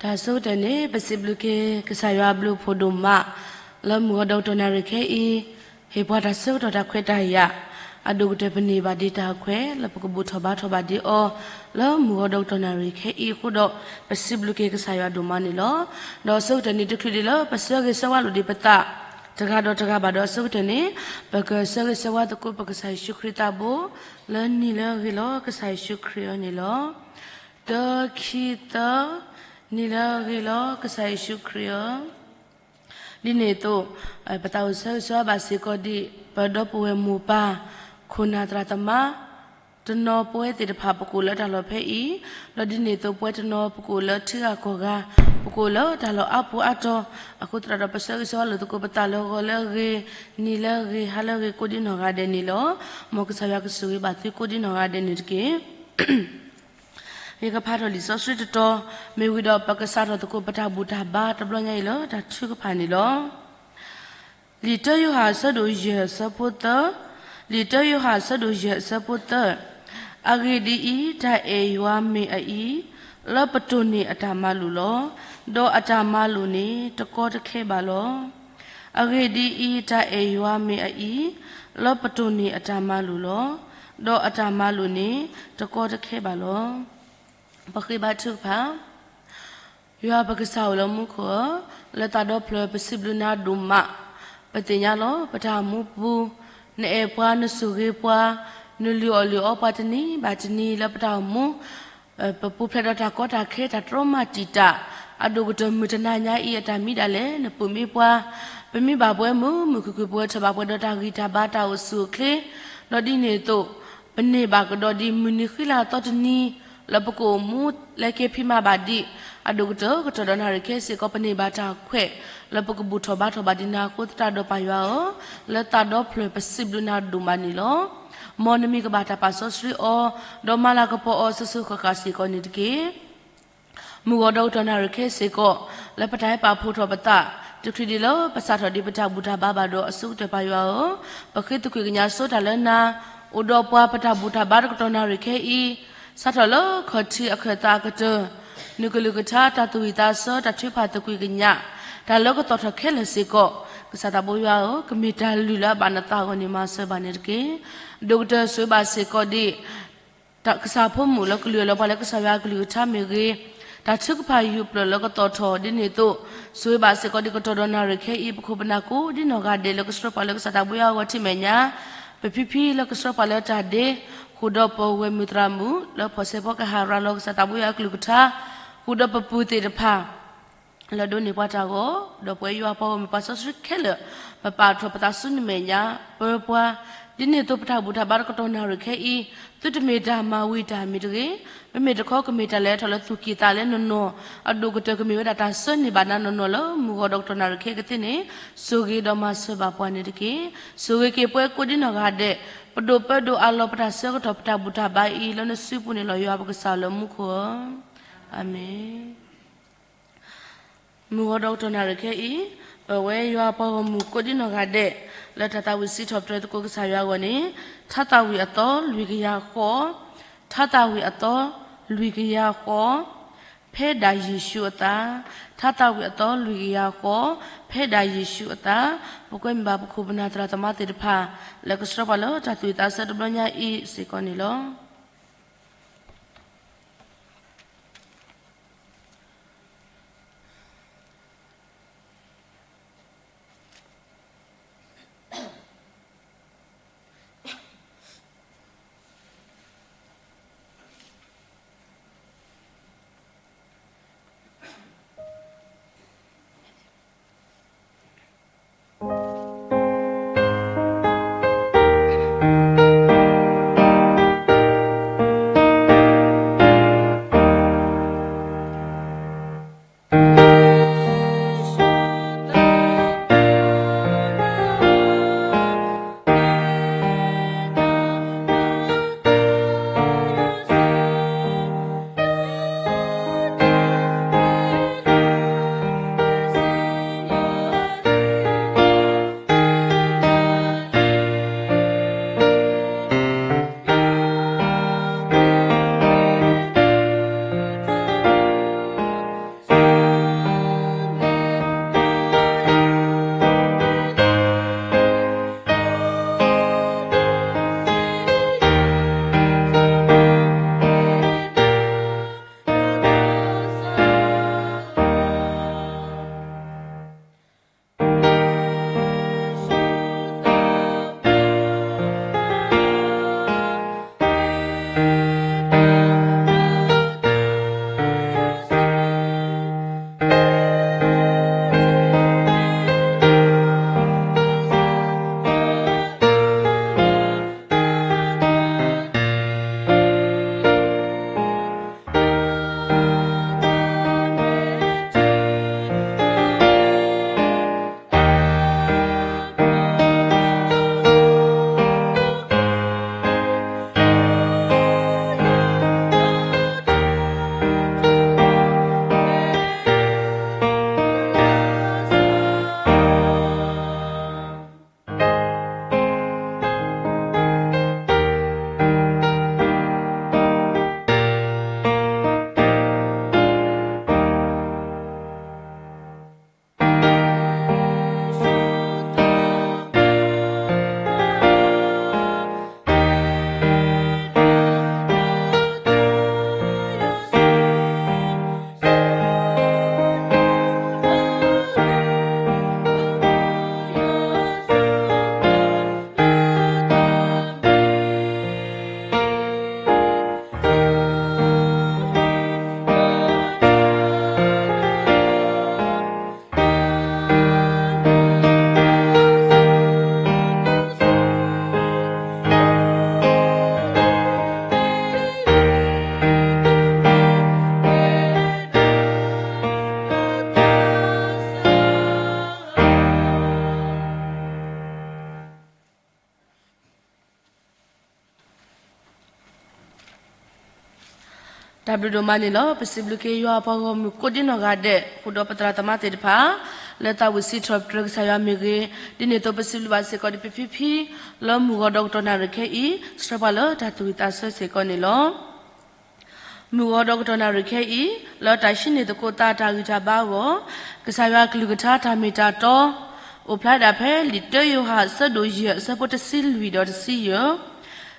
တၢ်ဆိကတၢၢ်န့ၣ် ပစံးဘျုးက့ၤကစၢ်ယွၤအဘျုးအဖှိၣ်ဒိၣ်မး လၢမုၢ်ဂီၤဒီကတီၢ်နၣ်ရံၣ်ခဲအံၤ ဟ့ၣ်ပှၤတၢ်ဆၢကတီၢ်တၢ်ခွဲးတၢ်ယာ် အဒိၣ်ကတၢၢ်ပန့ၢ်ဘၣ်ဒံးတၢ်ခွဲး လၢပကဘူၣ်ထီၣ်ဘါထီၣ်ဘၣ်ဒံးအီၤ လၢမုၢ်ဂီၤဒီကတီၢ်နၣ်ရံၣ်ခဲအံၤအဃိဒီး ပစံးဘျုးက့ၤကစၢ်ယွၤဒိၣ်မးန့ၣ်လီၤ. ဒီးအဆိကတၢၢ်န့ၣ်တချုးဒံးလၢပဆၢဂ့ၤဆၢဝါလိာ်ဒံးပသး တဂၤဒီးတဂၤဘၣ်ဒီးအဆိကတၢၢ်န့ၣ် ပကဆၢဂ့ၤဆၢဝါသကိးပကစၢ်ယ့ၣ်ၡူးခရံာ်သးဘိ လၢနံၤလၢအဂ့ၤလီၤ ကစၢ်ယ့ၣ်ၡူးခရံာ်အီၤန့ၣ်လီၤ. တၢ ခံ သၢ နံၤလၢအဂ့ၤလီၤ ကစၢ်ယ့ၣ်ၡူးခရံာ်ဧၢ. ဒ်န့ၣ်အသိး ပသးအိၣ်ဆၢဂ့ၤဆၢဝါဘၣ်စ့ၢ်ကီးဒံး ပဒီပုၢ်ဝဲၢ်မိၢ်ပၢ် ခိၣ်နၢ်သရၣ်သမါ တနီၤပဝဲသ့ၣ်တဖၣ် ပကအိၣ်လၢတၢ်လီၢ်ဖဲအံၤ, ဒီးဒ်န့ၣ်အသိးပဝဲတနီၤ ပကအိၣ်လၢထံဂၤကီၢ်ဂၤ, ပကအိၣ်လၢတၢ်လီၢ်အါပူၤအါတီၤ, အဃိသတးဒီးပဆၢဂ့ၤဆၢဝါလိာ်သကိးပသးလၢဂီၤလၢအဂ့ၤ, နံၤလၢအဂ့ၤ, ဟါလၢအဂ့ၤ ကိးဒံနီၢ်ဂၤဒဲးန့ၣ်လီၤ. မ်ကစၢ်ယွၤကဆိၣ်ဂ့ၤဘၣ်သုကိးဒံနီၢ်ဂၤဒဲးန့ၣ်တက့ၢ်. ယကဖးထီၣ်လံာ်စီဆှံတတီၤ, မ့ၢ်ဝံၤဒီးပကစးထီၣ်သကိးပတၢ်ဘူၣ်တၢ်ဘါတဘျီညါအံၤလၢတၢ်ထုကဖၣ်န့ၣ်လီၤ. လံာ်တၢယိၤဟၣ်အဆၢဒိၣ်ယဲၢ်အဆၢဖိသၢ, လံာ်တၢယိၤဟၣ်အဆၢဒိၣ်ယဲၢ်အဆၢဖိသၢ, အဂ့ၢ်ဒ်အံၤ, တၢ်အဲၣ်ယွၤမ့ၢ်အအံၤ, လၢပတိၢ်န့ၢ်အတၢ်မၤလိာ်လီၤ. ဒီးအတၢ်မၤလိာ်န့ၣ် တကီတခဲဘၣ်လီၤ. အဂ့ၢ်ဒ်အံၤ, တၢ်အဲၣ်ယွၤမ့ၢ်အအံၤ, လၢပတိၢ်န့ၢ်အတၢ်မၤလိာ်လီၤ. ဒီးအတၢ်မၤလိာ်န့ၣ် တကီတခဲဘၣ်လီၤ. ပဃ့ဘါထုကဖၣ်. ယွၤပကစၢ်အိၣ်လၢမူခိၣ်ဧၢ, လၢသးဒီဖျၢၣ်ပစံးဘျုးနၤဒိၣ်မး, ပသ့ၣ်ညါလီၤ ပတၢ်အိၣ်မူပူၤ, နအဲၣ်ပှၤ နဆိၣ်ဂ့ၤပှၤ, နလုၢ်အီၣ်လုၢ်အီပှၤတနံၤဘၣ်တနံၤလၢပတၢ်အိၣ်မူ ပပူၤဖျဲးဒီးတၢ်ကီတၢ်ခဲ တၢ်တြီမၤတံာ်တာ်, အဒိၣ်ကတၢၢ်မုၢ်တနၤညါအံၤ အတၢ်မံဒၣ်လဲာ် နပၢၢ်မ့ၢ်ပှၤ, ပမံဘၣ်ပှၤမုာ်မုာ်ခုၣ်ခုၣ် ပဝဲထီၣ်ဘၣ်ပှၤဒီးတၢ်ဂံၢ်တၢ်ဘါ တၢ်အိၣ်ဆူၣ်အိၣ်ချ့, ဒီးဒ်န့ၣ်အသိး ပန့ၢ်ဘၣ်ကဒီးဒ်မုၢ်နံၤဃံလၤအသီတနံၤ လၢပကအိၣ်မူလဲၤက့ၤဖံးမၤဘၣ်ဒံး, အဒိၣ်ကတၢၢ်ကတီၢ်ဒီးနၣ်ရံၣ်ခဲစ့ၢ်ကီး ပန့ၢ်ဘၣ်တၢ်ခွဲး လၢပကဘူၣ်ထီၣ်ဘါထီၣ်ဘၣ်ဒံးနၤအဃိသတးဒီးပၢ်ယွၤဧၢ, လၢသးဒီဖျၢၣ်ပစံးဘျုးနၤဒိၣ်မးန့ၣ်လီၤ. မ်နမံၤကဘၣ်တၢ်ပာ်စီဆှံအီၤ, ဒီးမၤလၤကပီၤအီၤ စိၤစိၤဃၣ်ဃၣ်စ့ၢ်ကီးန့ၣ်တက့ၢ်. မုၢ်ဂီၤဒီကတီၢ်နၣ်ရံၣ်ခဲစ့ၢ်ကီး လၢပတၢ်ဟဲပာ်ဖှိၣ်ထီၣ်ပသး တချုးဒံးလၢပစးထီၣ်ဒံးပတၢ်ဘူၣ်တၢ်ဘါဘၣ်ဒီးအဆိကတၢၢ် ပၢ်ယွၤဧၢ, ပဃ့သကွံၢ်ကညးဆိတၢ်လၢနၤ, အိၣ်ဒီးပှၤပတၢ်ဘူၣ်တၢ်ဘါတကတီၢ်နၣ်ရံၣ်ခဲအံၤ, စးထီၣ်လၢခီၣ်ထံးအခၢၣ်သးအကတၢၢ်, နကလုၢ်ကထါ တၢ်သူၣ်ဝံၣ်သးဆၢ တၢ်ထုကဖၣ်သကွံၢ်ကညး, တၢ်လၢကသီၣ်ထီၣ်ခဲလၢာ်စ့ၢ်ကီး, ကစၢ်သးဘိယွၤဧၢ, ကမ့ၢ်တၢ်လုၢ်လၢအဘၣ်နသးအဂီၢ်န့ၣ် မၤစၢၤဘၣ်န့ၣ်တက့ၢ်. ဒိၣ်ကတၢၢ်ဆိၣ်ဂ့ၤဘၣ်စ့ၢ်ကီးဒံး ကစၢ်ဖိမုၣ်လၢကလုၢ်အလီၢ် ပှၤလၢကစၢ်ယွၤအကလုၢ်ကထါမ့ၢ်ဂ့ၤ, တၢ်ထုကဖၣ်ယူၢ်ပျၢၢ်လၢကသီၣ်ထီၣ်ဒ်န့ၣ်အသိး, ဆိၣ်ဂ့ၤဘၣ်စ့ၢ်ကီးဒံးကတီၢ်ဒီးနၣ်ရံၣ်ခဲအံၤ ပခိၣ်ပနၢ်ကိးဒံနီၢ်ဂၤဒဲးလၢကဆှၢပှၤလၢကစၢ်သးဘိယွၤအဂီၢ်ထံမဲာ်ညါ, ပဖံဖံလၢကဆှၢပှၤလၢတၢ်ဒ့, ဃုာ်ဒီးပဝဲၢ်မုၢ်သရၣ်မုၣ် လၢဖီၣ်ဆဲးဖီကဟၣ်ရၤလီၤကစၢ်သးဘိယွၤအကလုၢ်ကထါ, ဃုာ်ဒီးပပုၢ်သ့ၣ်တဖၣ် လၢဒိးန့ၢ်ပှၤတၢ်ဂီၤ, ဒီးပဝဲယွၤပှၤဂီၢ်မုၢ်ပှၤစီဆှံခဲလၢာ်, ပပာ်ထီၣ်ပသးဆူနမဲာ်ညါ, ပၢပှၤ, ဒ်န့ၣ်အသိးပတၢ်ဘူၣ်တၢ်ဘါတကတီၢ်နၣ်ရံၣ်ခဲအံၤ, သုတမ့ၢ်တၢ်မၤဝံၤတၢ်မ့ၢ်တဂ့ၤ, မ့မ့ၢ်တခီကမ့ၢ်တၢ်လဲၤထီၣ်လၢသူၣ်ကံၢ်သးလဲနီၢ်နီၢ်, အဒိၣ်ကတၢၢ်ကမ့ၢ်ဝဲဒၣ်တၢ်ဆှၢန့ၢ်ဘၣ်နၤနီၢ်နီၢ်လၢမုၢ်ဂီၤဒီကတီၢ်နၣ်ရံၣ်ခဲကသ့န့ၣ်, ဆိၣ်ဂ့ၤဒီးမၤစၢၤဘၣ်ပှၤန့ၣ်တက့ၢ်. ဆိၣ်ဂ့ၤက့ၤပဝဲကိးဒံနီၢ်ဂၤဒဲး, ပဒိၣ်ပၢဒိၣ်အလီၢ် ပတၢ်ဆၢကတီၢ်ပတၢ်ဘူၣ်တၢ်ဘါအံၤ လၢနစုပူၤန့ၣ်လီၤ ယွၤပကစၢ်လၢမူခိၣ်ဧၢ. အၤမ့ၣ်. မုၢ်ဂီၤဒီကတီၢ်နၣ်ရံၣ်ခဲအံၤ, ပဝဲယွၤပှၤဂီၢ်မုၢ်ကိးဒံနီၢ်ဂၤဒဲး, လၢတၢ်သးဝံၣ်စံးထီၣ်ပတြၢၤသကိးကစၢ်ယွၤအဂီၢ်န့ၣ်, ထါသးဝံၣ်အသီလွံၢ်ကယၤဃီ, ထါသးဝံၣ်အသီလွံၢ်ကယၤဃီ, ဖဲဒၣ်ယ့ၣ်ၡူးအသး, ထါသးဝံၣ်အသီလွံၢ်ကယၤဃီ, ဖဲဒၣ်ယ့ၣ်ၡူးအသး, ပကွဲမုာ်ဘၣ်ပခိၣ်ပနၢ်သရၣ်သမါသ့ၣ်တဖၣ်, လၢကဆှၢပှၤလၢတၢ်သူၣ်ဝံၣ်သးဆၢတဘျီညါအံၤစ့ၢ်ကီးန့ၣ်လီၤ. တၢ်ဘျုးဒိၣ်မးန့ၣ်လီၤ. ပစံးဘျုးက့ၤယွၤအပှၤဂီၢ်မုၢ်ကိးဒံနီၢ်ဂၤဒဲး ဃုာ်ဒီးပသရၣ်သမါသ့ၣ်တဖၣ် လၢသးဝံၣ်စံးထီၣ်ပတြၢၤကစၢ်ယွၤမ့ၢ်ဂ့ၤ, ဒ်န့ၣ်အသိးပစံးဘျုးဘၣ်စ့ၢ်ကီးဒ်ပဖံဖံ လၢမုၢ်ဂီၤဒီးကတီၢ်နၣ်ရံၣ်ခဲအံၤ ဆှၢပှၤလၢတၢ်သူၣ်ဝံၣ်သးဆၢစ့ၢ်ကီးန့ၣ်လီၤ. မုၢ်ဂီၤဒီးကတီၢ်နၣ်ရံၣ်ခဲအံၤ လၢတၢ်ဟံးန့ၢ်သကိးသးတၢ်ဂံၢ်တၢ်ဘါအဂီၢ်, ကစၢ်ယွၤအကလုၢ်ကထါတၢ်မ့ၢ်တၢ်တီ အိၣ်ဖျါဒၣ်ဖဲလံာ်တၢယိၤဟၣ်အဆၢဒိၣ်ယဲၢ်အဆၢဖိတဆံလွံၢ်ဒီးတဆံယဲၢ်,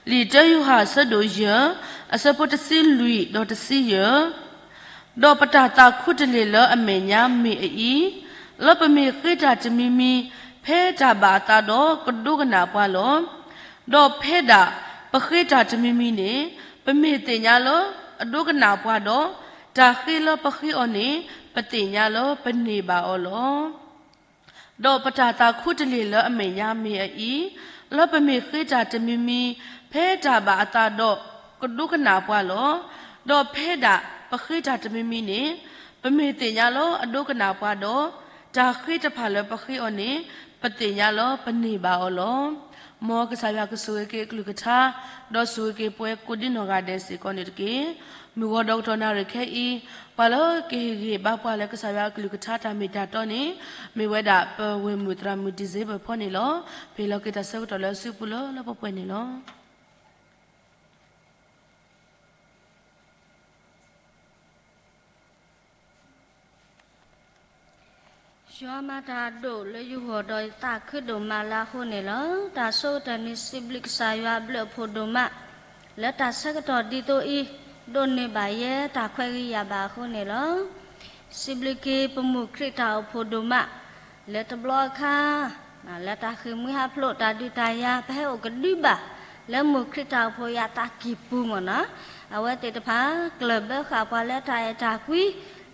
လံာ်တၢယိၤဟၣ်အဆၢဒိၣ်ယဲၢ် အဆၢဖိတဆံလွံၢ်ဒီးတဆံယဲၢ် ဒီးပတၢ်သးခူတလ့ၢ်လၢအမဲာ်ညါမ့ၢ်အအံၤ, လၢပမ့ၢ်ဃ့တၢ်တမံၤမံၤ ဖဲတၢ်ဘၣ်အသးဒီးကဒိကနၣ်ပှၤလီၤ. ဒီးဖဲဒၣ်ပဃ့တၢ်တမံၤမံၤန့ၣ် ပမ့ၢ်သ့ၣ်ညါလၢအဒိကနၣ်ပှၤဒီး တၢ်ဃ့လၢပဃ့အီၤန့ၣ် ပသ့ၣ်ညါလၢပန့ၢ်ဘၣ်အီၤလီၤ. ဒီးပတၢ်သးခူတလ့ၢ်လၢအမဲာ်ညါမ့ၢ်အအံၤ, လၢပမ့ၢ်ဃ့တၢ်တမံၤမံၤ ဖဲတၢ်ဘၣ်အသးဒီးကဒိကနၣ်ပှၤလီၤ. ဒီးဖဲဒၣ်ပဃ့တၢ်တမံၤမံၤန့ၣ် ပမ့ၢ်သ့ၣ်ညါလၢအဒိကနၣ်ပှၤဒီး တၢ်ဃ့တဖၣ်လၢပဃ့အီၤန့ၣ် ပသ့ၣ်ညါလၢပန့ၢ်ဘၣ်အီၤလီၤ. မ်ကစၢ်ယွၤကဆိၣ်ဂ့ၤက့ၤအကလုၢ်ကထါ ဒီးဆိၣ်ဂ့ၤက့ၤပှၤကိးဒံနီၢ်ဂၤဒဲးစ့ၢ်ကီးန့ၣ်တက့ၢ်. မုၢ်ဂီၤဒီးကတီၢ်နၣ်ရံၣ်ခဲအံၤ ပှၤလၢကဟ့ၣ်ဂံၢ်ဟ့ၣ်ဘါပှၤလၢကစၢ်ယွၤအကလုၢ်ကထါတၢ်မ့ၢ်တၢ်တီန့ၣ် မ့ၢ်ဝဲဒၣ်ပဝဲၢ်မုၣ်သရၣ်မုၣ် December ဖီန့ၣ်လီၤ. ပဟ့ၣ်လီၤက့ၤတၢ်ဆၢကတီၢ်လၢအစုပူၤလၢလၢပှဲၤပှဲၤန့ၣ်လီၤ. ယွၤမၤတၢ်ဒိၣ်လၢယဂီၢ်ဒီးယသးခုဒိၣ်မးလၢအဃိန့ၣ်လီၤ. တၢ်ဆိကတၢၢ်န့ၣ် စံးဘျုးကစၢ်ယွၤအဘျုးအဖှိၣ်ဒိၣ်မး လၢတၢ်ဆၢကတီၢ်ဒ်သိးအံၤ ဒိးန့ၢ်ဘၣ်ယဲတၢ်ခွဲးဂံၢ်ယၤဘၣ်အဃိန့ၣ်လီၤ. စံးဘျုးက့ၤပမိၢ်ခရံာ်တၢ်အိၣ်ဖှိၣ်ဒိၣ်မး လၢတဘျီအခါ လၢတၢ်ဃ့ၢ်မှံဟးဖျိးတၢ်ဒုးတၢ်ယၤ ပဟဲအိၣ်ကဒုဘၣ် လၢမိၢ်ခရံာ်တၢ်အိၣ်ဖှိၣ်အသးကံၢ်ပူၤမ့ၢ်နီၤ, အဝဲသ့ၣ်တဖၣ် ကျၢၢ်ဘၢဃာ်ပှၤလၢတၢ်အဲၣ်တၢ်ကွံ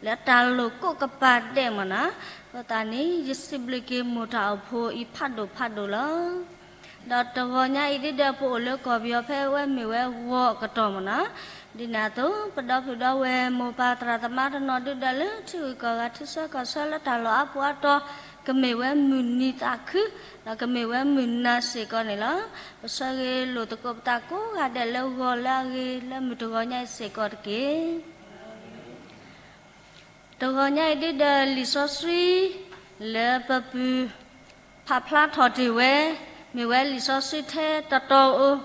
လၢတၢ်လိာ်ကိးကပၤဒဲးမ့ၢ်နီၤ, အဃိသတးန့ၣ် ယစံးဘျုးက့ၤမိၢ်တၢ်အိၣ်ဖှိၣ်အံၤဖးဒိၣ်ဖးဒိၣ်လီၤ. ဒီးတဂီၤညါအံၤဒ်ဒီး ပအိၣ်လၢကီၢ်ပယီၤဖဲအဝဲမ့ၢ်ဝဲဂီၤအကတီၢ်မ့ၢ်နီၤ, ဒ်န့ၣ်အသိး ပဒီပုၢ်ဒီဝဲၢ်မိၢ်ပၢ်သရၣ်သမါတနီၤဒုဒီး လၢထံဂုၤကီၢ်ဂၤထံဆၢကီၢ်ဆၢလၢတၢ်လီၢ်အါပူၤအါတီၤ ကမ့ၢ်ဝဲမုၢ်နံၤသးခု ဒီးကမ့ၢ်ဝဲမုၢ်နၤစ့ၢ်ကီးန့ၣ်လီၤ. ပဆၢဂ့ၤလိာ်သကိးပသးကိးဂၤဒဲးလၢဂီၤလၢအဂ့ၤလၢမုၢ်တဂီၤညါအံၤစ့ၢ်ကီးတက့ၢ်. တဂီၤညါအံၤဒ်ဒီးလံာ်စီဆှံ လၢပပုၢ် ဖးဖျါထီၣ်တ့ၢ်ဝဲ, မ့ၢ်ဝဲလံာ်စီဆှံထဲတတီၤအိၣ်,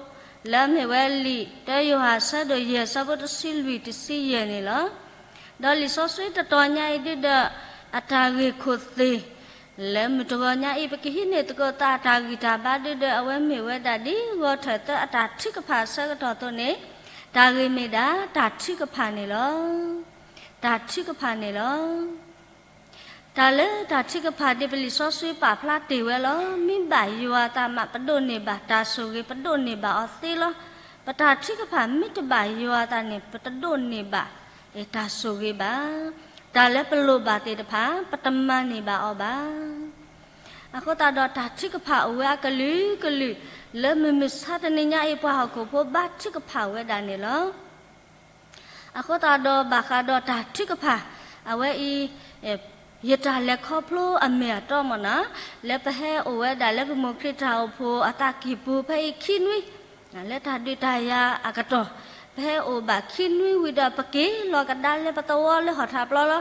လၢအမ့ၢ်ဝဲလံာ်တၢယိၤဟၣ်ဆၢဒိၣ်ယဲၢ်ဆၢဖိတဆံလွံၢ်တဆံယဲၢ်န့ၣ်လီၤ. ဒီးလံာ်စီဆှံတတီၤညါအံၤဒ်ဒီး အတၢ်ဂ့ၢ်ခိၣ်သ့ၣ် လၢမုၢ်တဂီၤညါအံၤ ပကဟံးန့ၢ်သကိးသးတၢ်ဂံၢ်တၢ်ဘါဒ်ဒီး အဝဲမ့ၢ်ဝဲဒၣ်ဒ်ဂီၤထၢၣ်သၢအတၢ်ထုကဖၣ်အဆၢကတီၢ်အသိးန့ၣ်, တၢ်ဂ့ၢ်မ့ၢ်ဒၣ်တၢ်ထုကဖၣ်န့ၣ်လီၤ. တၢ်ထုကဖၣ်န့ၣ်လီၤ. တၢ်လၢတၢ်ထုကဖၣ်ဒ်ပလံာ်စီဆှံပာ်ဖျါတ့ၢ်ဝဲလီၤ. မ့ၢ်ဘၣ်ယွၤအသးမး ပဒိးန့ၢ်ဘၣ် တၢ်ဆိၣ်ဂ့ၤ ပဒိးန့ၢ်ဘၣ်အီၤသ့လီၤ. ပတၢ်ထုကဖၣ်မ့ၢ်တဘၣ်ယွၤအသးန့ၣ် ပတဒိးန့ၢ်ဘၣ် တၢ်ဆိၣ်ဂ့ၤဘၣ်. တၢ်လၢပလိၣ်ဘၣ်သ့ၣ်တဖၣ် ပတမၤန့ၢ်ဘၣ်အီၤဘၣ်. အဃိသတးဒီးတၢ်ထုကဖၣ်အိၣ်ဝဲအကလုာ်ကလုာ် လၢမုၢ်မဆါတနံၤညါအံၤ ပှၤဟီၣ်ခိၣ်ဖိဘါထုကဖၣ်ဝဲဒၣ်န့ၣ်လီၤ. အဃိသတးဒီးဘၣ်ဃးဒီးတၢ်ထုကဖၣ် အဝဲအံၤ ယတၢ်လဲၤခီဖျိအမ့ၢ်အတီမ့ၢ်နီၤ, လၢပဟဲအိၣ်ဝဲဒၣ်လၢပမိၢ်ခရံာ်တၢ်အိၣ်ဖှိၣ်အသးကံၢ်ပူၤဖဲအံၤခံနွံ, လၢတၢ်ဒုးတၢ်ယၤအကတီၢ်, ပဟဲအိၣ်ဘၣ်ခံနွံဝံၤဒီး ပက့ၤလီၤကဒါလၢပသဝီလၢဟီၣ်ထးပျီလီၤ.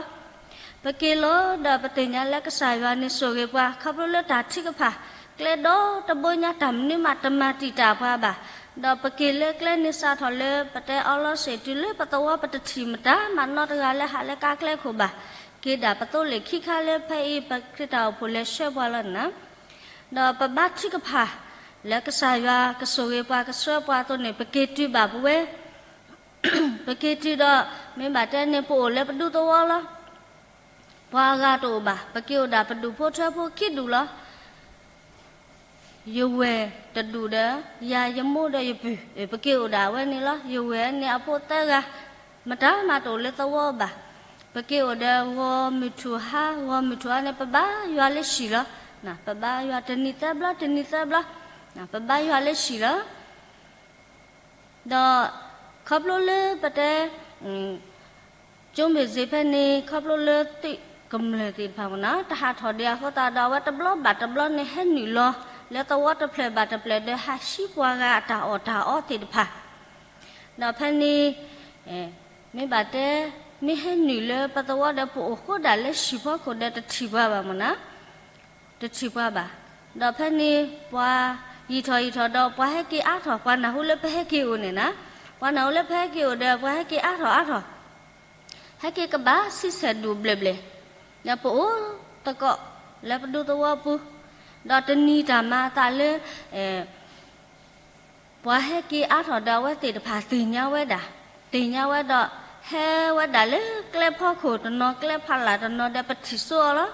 ပက့ၤလီၤဒီးပသ့ၣ်ညါလၢကစၢ်ယွၤန့ၣ်ဆိၣ်ဂ့ၤပှၤ ခီဖျိလၢတၢ်ထုကဖၣ် ကျဲဒီတဘိညါ တၢ်မနုၤမးတမၤတံာ်တာ်ပှၤဘၣ်, ဒီးပက့ၤလၢကျဲန့ၣ်စးထီၣ်လၢပတဲအီလီၤစ့ၢ်တုၤလၢပသဝီ ပတထံၣ်မတၤမးနီတဂၤလၢဟးလၢကါကျဲခိၣ်ဘၣ်, က့ၤဒၣ်ပသိလ့ၣ်ခံခါလၢဖဲအံၤ ပခရံာ်တၢ်အိၣ်ဖှိၣ်လဲၤဆှၢပှၤလီၤနၤ. ဒီးပဘါထုကဖၣ် လၢကစၢ်ယွၤကဆိၣ်ဂ့ၤပှၤကဆှၢပှၤအသိးန့ၣ် ပက့ၤတုၤဘၣ်ပဝဲ ပက့ၤတုၤဒီး မ့ၢ်ဘၣ်တဲန့ၣ် ပအိၣ်လၢပဒူသဝီလီၤ. ပှၤအဂၤတအိၣ်ဘၣ်, ပက့ၤအိၣ်ဒၣ်ပဒူၣ်ဖိထၢဖိခံဒူၣ်လီၤ. ယဝဲၢ်တဒူၣ်ဒီး ယၤယမိၢ်ဒီးယပုၢ်, ပက့ၤအိၣ်ဒၣ်ဝဲန့ၣ်လီၤ. ယဝဲၢ်န့ၣ်အဖိသၢဂၤ, မတၤမးတအိၣ်လၢသဝီဘၣ်. ပက့ၤအိၣ်ဒီးဂီၤမုၢ်ထူၣ်ဟါ, ဂီၤမုၢ်ထူၣ်ဟါန့ၣ် ပဘါယွၤလၢဟံၣ်လီၤ. ပဘါယွၤတနံၤသၢဘျီ, တနံၤသၢဘျီ, ပဘါယွၤလၢဟံၣ်လီၤ. ဒီးခီဖျိလၢပတဲ ကၠိမ့ၢ်စ့ဖဲန့ၣ် ခီဖျိလၢသုးကမျၢၢ်သ့ၣ်တဖၣ်မ့ၢ်နီၤ တဟးထီၣ်ဒံးအဃိသတးဒီး အဝဲတဘျီဘၣ်တဘျီန့ၣ် ဟဲနုာ်လီၤလၢသဝီတဖျၢၣ်ဘၣ်တဖျၢၣ်ဒီး ဟးဟံးပှၤဂၤအတၢ်အီၣ်တၢ်အီသ့ၣ်တဖၣ်, ဒီးဖဲန့ၣ် မ့ၢ်ဘၣ်တဲ, မ့ၢ်ဟဲနုာ်လၢပသဝီဒီး ပအိၣ်ဃိဒၣ်လၢဟံၣ်ဖီခိၣ်ဒီး တထံၣ်ပှၤဘၣ်မၢ်နီၤ, တထံၣ်ပှၤဘၣ်. ဒီးဖဲန့ၣ် ပှၤယံာ်ထီၣ်ယံာ်ထီၣ်ဒီး ပှၤဟဲက့ၤအါထီၣ်, ပှၤနၢ်ဟူလၢပဟဲက့ၤအိၣ်န့ၣ်နီၤ, ပှၤနၢ်ဟူလၢပဟဲက့ၤအိၣ်ဒီး ပှၤဟဲက့ၤအါထီၣ်အါထီၣ် ဟဲက့ၤကဘၣ်ဆံဆဲၣ်ဒူၣ်ဘျဲၣ်ဘျဲၣ်, ဒီးပအိၣ်သကိးလၢပဒူသဝီပူၤ, ဒီးတနံၤတၢ်မၤအသးလၢ ပှၤဟဲက့ၤအါထီၣ်ဒီး အဝဲသ့ၣ်တဖၣ်သ့ၣ်ညါဝဲဒၣ်, သ့ၣ်ညါဝဲဒီး ဟဲဝဲဒၣ်လၢကျဲဖီခိၣ်တနီၤ ကျဲဖးလာ်တနီၤဒီး ပထံၣ်စိအီၤလီၤ.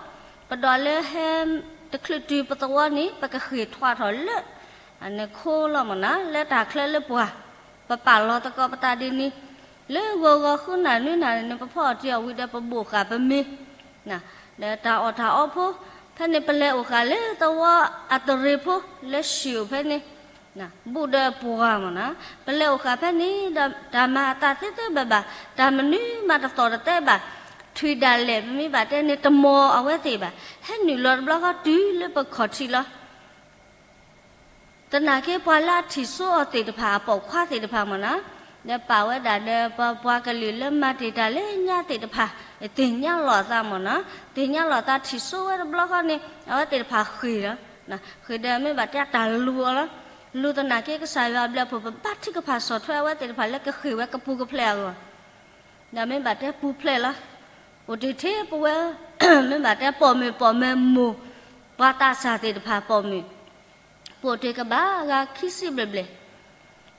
ပဒီးလၢဟဲတချုးတုၤပသဝီန့ၣ် ပကဃ့ၢ်ထွးထီၣ်လၢ အန့ၣ်ခိလီၤမၢ်နီၤ, လၢတၢ်ချၢလၢပှၤ ပပာ်လီၤသကိးပသးဒ်န့ၣ်, လၢဂီၤဂီၤဃုနၣ်နွံနၣ်န့ၣ် ပဖီအီၣ်တံၢ်အီၣ်ဝံၤဒီး ပဘိၣ်ဃာ်ပမ့ၤ ဒီးတၢ်အီၣ်တၢ်အီဖိ, ဖဲန့ၣ် ပလဲၤအိၣ်ဃာ်လၢသဝီအတရံးဖိ လၢဟံၣ်အိၣ်ဖဲန့ၣ်, ဘူးဒီးပှၢ်မၢ်နီၤ, ပလဲၤအိၣ်ဃာ်ဖဲန့ၣ်ဒီး တၢ်မၤအသးသ့သ့ဘၣ်ဘၣ်, တၢ်မနုၤမးတသီၣ်တသဲဘၣ်, ထွံၣ်ဒၣ်လဲာ် ပမ့ၢ်ဘၣ်တဲန့ၣ် တမီၤအဝဲသ့ၣ်ဘၣ်, ဟဲနုာ်လီၤတဘျီဃီတုၤလၢပခီၣ်ထံးလီၤ. သနာ်က့ ပှၤလၢအထံၣ်စိအီၤသ့ၣ်တဖၣ် အပိာ်ခွါသ့ၣ်တဖၣ်မၢ်နီၤ, ဒီးပာ်ဝဲဒၣ်ဒီး ပပှၤကလုာ်လၢမၤတ့ၢ်တၢ်လၢညါသ့ၣ်တဖၣ် သ့ၣ်ညါလိာ်အသးမၢ်နီၤ, သ့ၣ်ညါလိာ်သးထံၣ်စိဝဲတဘျီဃီန့ၣ် အဝဲသ့ၣ်တဖၣ်ဃ့ၢ်လီၤ, ဃ့ၢ်ဒီးမ့ၢ်ဘၣ်တဲတၢ်လူၤအီၤလီၤ. လူၤသနာ်က့ ကစၢ်ယွၤအဘျုးအဖှိၣ် ပဘါထုကဖၣ်ဆီၣ်ထွဲအဝဲသ့ၣ်တဖၣ်လၢကဃ့ၢ်ဝဲကပူၤကဖျဲးအဂီၢ် ဒီးမ့ၢ်ဘၣ်တဲပူၤဖျဲးလီၤ. အိၣ်တ့ၢ်ထဲပဝဲ မ့ၢ်ဘၣ်တဲပိာ်မုၣ်ပိာ်မၢၤမိၢ် ပှၤသးစၢ်သ့ၣ်တဖၣ်ပိာ်မုၣ် ပအိၣ်တ့ၢ်ကဘၣ်ဂၤခံဆံဘျဲၣ်ဘျဲၣ်,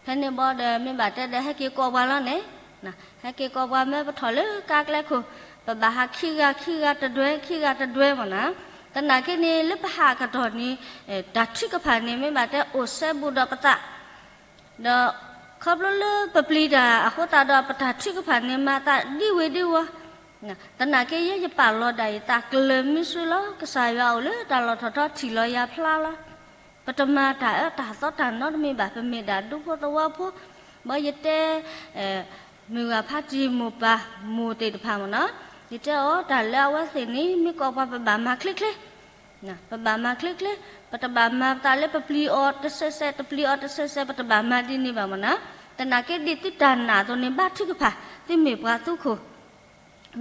ဖဲန့ၣ်ဘီဒီး မ့ၢ်ဘၣ်တဲဒီး ဟဲက့ၤကိးပှၤလီၤန့ၣ်, ဟဲက့ၤကိးပှၤ မ့ၢ်ပထီၣ်လၢကါကျဲခိၣ် ပဘၣ်ဟးခံဂၤခံဂၤတဒွဲ ခံဂၤတဒွဲမၢ်နီၤ. သနာ်က့န့ၣ် လၢပဟးကတီၢ်န့ၣ် တၢ်ထုကဖၣ်န့ၣ် မ့ၢ်ဘၣ်တဲအိၣ်စဲဘူးဒီးပသး ဒီးခီဖျိလၢပပျံၤတၢ်အဃိသတးဒီး ပတၢ်ထုကဖၣ်န့ၣ် မၤသးဒ်ဝ့ၤဒ်ဝီၤ, သနာ်က့ ယဲယပာ်လီၤဒၣ်ယသးကျၢၤမုဆူလီၤ. ကစၢ်ယွၤအိၣ်လၢတၢ်လီၢ်ထီၣ်ထီထံၣ်လီၤယၤဖျါလီၤ. ပတမၤတၢ်အၢတၢ်သီတၢ်နီတမံၤဘၣ်, ပမ့ၢ်ဒၣ်ဒူဖိသဝီဖိ, ဘီယတဲ မုၢ်ဂၤဖါတံၢ်မိၢ်ပၢ်မိၢ်သ့ၣ်တဖၣ်မၢ်နီၤ, ယတဲအီၤတၢ်လၢအဝဲသ့ၣ်န့ၣ် မ့ၢ်ကိးပှၤပဘၣ်မၤချ့ချ့ ပဘၣ်မၤချ့ချ့, ပတဘၣ်မၤပသးလၢပပျံၤအီၤတစဲးစဲး တပျံၤအီၤတစဲးစဲး ပတဘၣ်မၤဒ်န့ၣ်ဘၣ်မၢ်နီၤ. သနာ်က့ဒ်သုတၢ်နာ်အသိးန့ၣ် ဘါထုကဖၣ်, သုမ့ၢ်ပှၤသူခိၣ်,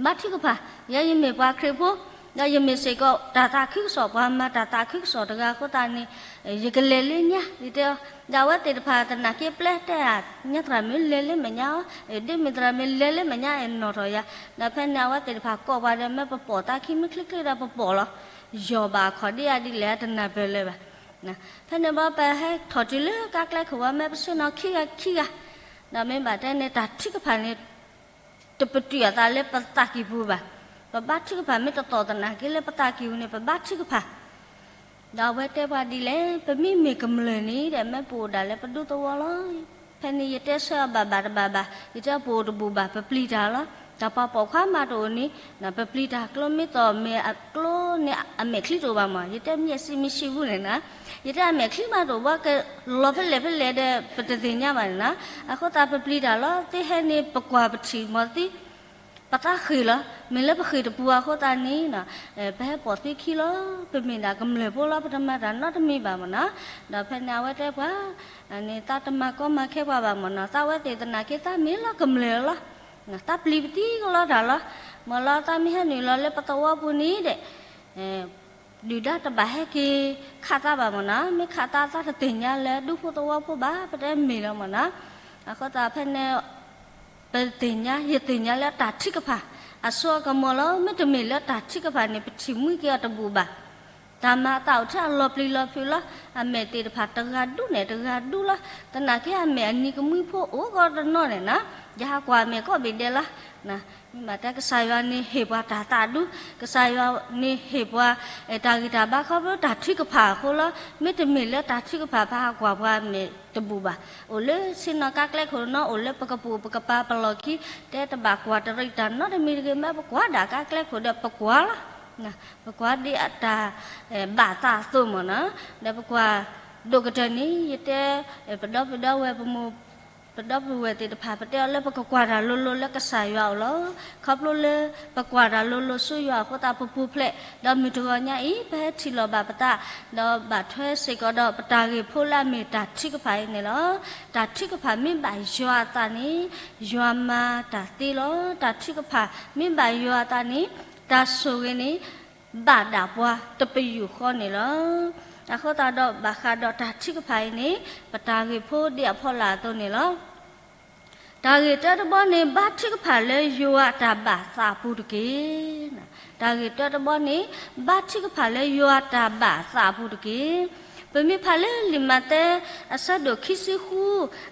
ဘါထုကဖၣ်, ယဲယမ့ၢ်ပှၤခရံာ်ဖိ, ဒီးယမ့ၢ်စ့ၢ်ကီးတၢ်သးခုကစီၣ် ပှၤမၤတၢ်သးခုကစီၣ်တဂၤအဃိသတးန့ၣ်, ယကလဲၤလၢညါ ယတဲအီၤ, ဒီးအဝဲသ့ၣ်တဖၣ်သနာ်က့ပျဲတဲဧါ, ညါသရၣ်မုၣ်လဲၤလၢမဲာ်ညါအီၤ, ဒ်မ့ၢ်သရၣ်မုၣ်လဲၤလၢမဲာ်ညါအနီၢ်ထီၣ်ယၤ, ဒီးဖဲန့ၣ် အဝဲသ့ၣ်တဖၣ်ကိးပှၤဒီး မ့ၢ်ပပိာ်သးခံ မ့ၢ်ချ့ချ့ဒီးပပိာ်လီၤ, ယီၢ်ဘၣ်အခီၣ်ဒ်အံၤဒ်လဲၣ် တနၢ်ပၢၢ်လၢၤဘၣ်. ဖဲန့ၣ်ဘီပဟဲထီၣ်တုၤလၢကါကျဲခိၣ်ဝဲ မ့ၢ်ပဆ့ၣ်နီၤခံဂၤခံဂၤ, ဒီးမ့ၢ်ဘၣ်တဲန့ၣ် တၢ်ထုကဖၣ်န့ၣ် တပတုာ်အသးလၢပသးကံၢ်ပူၤဘၣ်. ပဘါထုကဖၣ်မ့ၢ်တသီၣ်သနာ်က့လၢပသးကံၢ်ပူၤန့ၣ် ပဘါထုကဖၣ်, ဒီးအဝဲတဲပှၤဒ်လဲၣ်, ပမ့မ့ၢ်ကမျၢၢ်န့ၣ်ဒီး မ့ၢ်ပအိၣ်ဒၣ်လၢပဒူသဝီလီၤ. ဖဲန့ၣ်ယတဲဆၢအီၤဘၣ်ဘၣ်တဘၣ်ဘၣ်, ယတဲပအိၣ်တဘူၣ်ဘၣ် ပပျံၤတၢ်လီၤ. တၢ်ပှၤပိာ်ခွါမးတအိၣ်န့ၣ်, ပပျံၤတၢ်ကျိမ့ၢ်သီၣ်မ့ၢ်အကျိန့ၣ် အမဲာ်ချံတအိၣ်ဘၣ်မး, ယတဲမျက်စိမရှိဘူးန့ၣ်နီၤ, ယတဲအမဲာ်ချံမးတအိၣ်ဘၣ် ကလီၤဖဲလဲၣ်ဖဲလဲၣ်ဒီး ပတသ့ၣ်ညါဘၣ်န့ၣ်နီၤ. အဃိသတးပပျံၤတၢ်လီၤ, သုဟဲန့ၣ်ပကွၢ်ပထံၣ်မီၤသံ ပသးဃ့ၢ်လီၤ. မ့ၢ်လၢပဃ့ၢ်တပူၤအဃိသတးန့ၣ်, ပဟဲပိာ်သုခံလီၤ. ပမ့ၢ်ဒၣ်ကမျၢၢ်ဖိလီၤ, ပတမၤတၢ်နီတမံၤဘၣ်မၢ်နီၤ. ဒီးဖဲန့ၣ်အဝဲတဲပှၤ, န့ၣ်သးတမၤကီမၤခဲပှၤဘၣ်မၢ်နီၤ. သးဝဲသ့ၣ်သနာ်က့ သးမ့ၢ်လီၤကမျၢၢ်လီၤ, သးပျံၤပသံကလီတၢ်လီၤ. မၢ်လီၤ သးမ့ၢ်ဟဲနုာ်လီၤလၢပသဝီပူၤန့ၣ်ဒီး ဒုၣ်ဒါတဘၣ်ဟဲက့ၤခးသးဘၣ်မၢ်နီၤ, မ့ၢ်ခးသး သးတသ့ၣ်ညါလၢဒူဖိသဝီဖိဘၣ်, ပတဲမ့ၢ်လီၤမၢ်နီၤ. အဃိသတးဖဲန့ၣ် ပသ့ၣ်ညါ ယသ့ၣ်ညါလၢတၢ်ထုကဖၣ် အစိအကမီၤလီၤ. မ့တမ့ၢ်လၢတၢ်ထုကဖၣ်န့ၣ် ပထံၣ်မှံက့ၤအီၤတဘူၣ်ဘၣ်. တၢ်မၤအသးအိၣ်ထဲအလီၤပျံၤလီၤဖုးလီၤ. အမဲာ်သ့ၣ်တဖၣ်တဂၤဒူန့ၣ်တဂၤဒူလီၤ. သနာ်က့အမဲာ်အနံၤကမှံဖိအိၣ်ကီးတနီၤန့ၣ်နီၤ, ယဟးကွၢ်အမဲာ်ကိးဘ့ၣ်ဒဲးလီၤ. မ့ၢ်ဘၣ်တဲကစၢ်ယွၤန့ၣ်ဟ့ၣ်ပှၤတၢ်သးဒူ, ကစၢ်ယွၤန့ၣ်ဟ့ၣ်ပှၤ တၢ်ဂံၢ်တၢ်ဘါခီဖျိတၢ်ထုကဖၣ်အဃိလီၤ. မ့တမ့ၢ်လၢတၢ်ထုကဖၣ် ပဟးကွၢ်ပှၤအမဲာ်တဘူၣ်ဘၣ်. အိၣ်လၢဆ့ၣ်နီၤကါကျဲခိၣ်နီၤ, အိၣ်လၢပကပိာ်ပကပၤပလီၢ်ခံ, တဲတဘၣ်ကွၢ်တရံးတၢ်နီတမံၤတဂ့ၤ, မ့ၢ်ပကွၢ်ဒၣ်ကါကျဲခိၣ်ဒီးပကွၢ်လီၤ. ပကွၢ်ဒ်အတၢ်ဘၣ်သးအသိးမၢ်နီၤ. ဒီးပကွၢ်ဒိၣ်ကတၢၢ်န့ၣ် ယတဲ ပဒီပုၢ်ဒီဝဲၢ်ပမိၢ် ပဒီပုၢ်ဝဲၢ်သ့ၣ်တဖၣ် ပတဲအီၤလၢပကကွၢ်တၢ်လိၤလိၤလၢကစၢ်ယွၤအအိၣ်လီၤ. ခီဖျိလၢပကွၢ်တၢ်လိၤလိၤဆူယွၤအဃိသတး ပပူၤဖျဲး ဒီးမုၢ်တဂီၤညါအံၤ ပဟဲထံၣ်လိာ်ဘၣ်ပသး ဒီးဘၣ်ထွဲစ့ၢ်ကီးဒီးပတၢ်ဂ့ၢ်ဖိလၢအမ့ၢ်တၢ်ထုကဖၣ်အံၤန့ၣ်လီၤ. တၢ်ထုကဖၣ်မ့ၢ်ဘၣ်ယွၤအသးန့ၣ် ယွၤမၤတၢ်သ့လီၤ. တၢ်ထုကဖၣ်မ့ၢ်ဘၣ်ယွၤအသးန့ၣ် တၢ်ဆိၣ်ဂ့ၤန့ၣ် ဘၣ်ဒၣ်ပှၤတပယူာ်ဃီန့ၣ်လီၤ. အဃိသတးဒီးဘၣ်ဃးဒီးတၢ်ထုကဖၣ်အံၤန့ၣ် ပတၢ်ဂ့ၢ်ဖိဒ်အဖီလာ်အသိးန့ၣ်လီၤ. တၢ်ဂ့ၢ်တၢတဘီန့ၣ် ဘါထုကဖၣ်လၢယွၤအတၢ်ဘၣ်သးအပူၤတက့ၢ်. တၢ်ဂ့ၢ်တၢတဘီန့ၣ် ဘါထုကဖၣ်လၢယွၤအတၢ်ဘၣ်သးအပူၤတက့ၢ်. ပမ့ၢ်ဖးလၢလံာ်မးသဲ အဆၢဒိၣ်ခံဆံဃု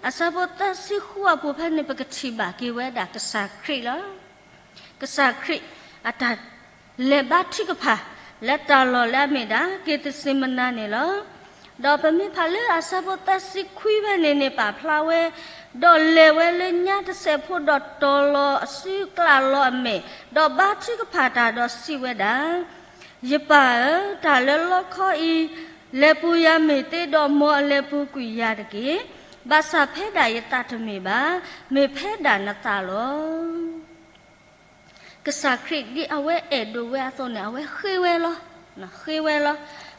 အဆၢဖိသၢဆံဃုအပူၤဖဲန့ၣ် ပကထံၣ်ဘၣ်က့ၤဝဲဒၣ်ကစၢ်ခရံာ်လီၤ. ကစၢ်ခရံာ်အတၢ်လဲၤဘါထုကဖၣ် လၢတၢ်လီၢ်လၢအမ့ၢ်ဒၣ် က့ၤသစ့မနၤန့ၣ်လီၤ. ဒီးပမ့ၢ်ဖးလၢအဆၢဖိသၢဆံခွံဖဲန့ၣ်န့ၣ် ပာ်ဖျါဝဲ ဒီးလဲၤဝဲလၢညါတစဲးဖိ ဒီးတီၤလီၤအစုကျးလီၤအမဲာ်, ဒီးဘါထုကဖၣ်တၢ်ဒီးစံးဝဲဒၣ်, ယပၢ်ဧၢ, တၢ်လၢလီခီအံၤ လဲၤပူၤယၤမ့ၢ်သ့ဒီး မ်အလဲၤပူၤကွံာ်ယၤတက့ၢ်. ဘၣ်ဆၣ်ဖဲဒၣ်ယသးတမ့ၢ်ဘၣ်, မ့ၢ်ဖဲဒၣ်နသးလီၤ. ကစၢ်ခရံာ်ဒ်အဝဲအဲၣ်ဒိးဝဲအသိးန့ၣ် အဝဲဃ့ဝဲလီၤ, ဃ့ဝဲလီၤ.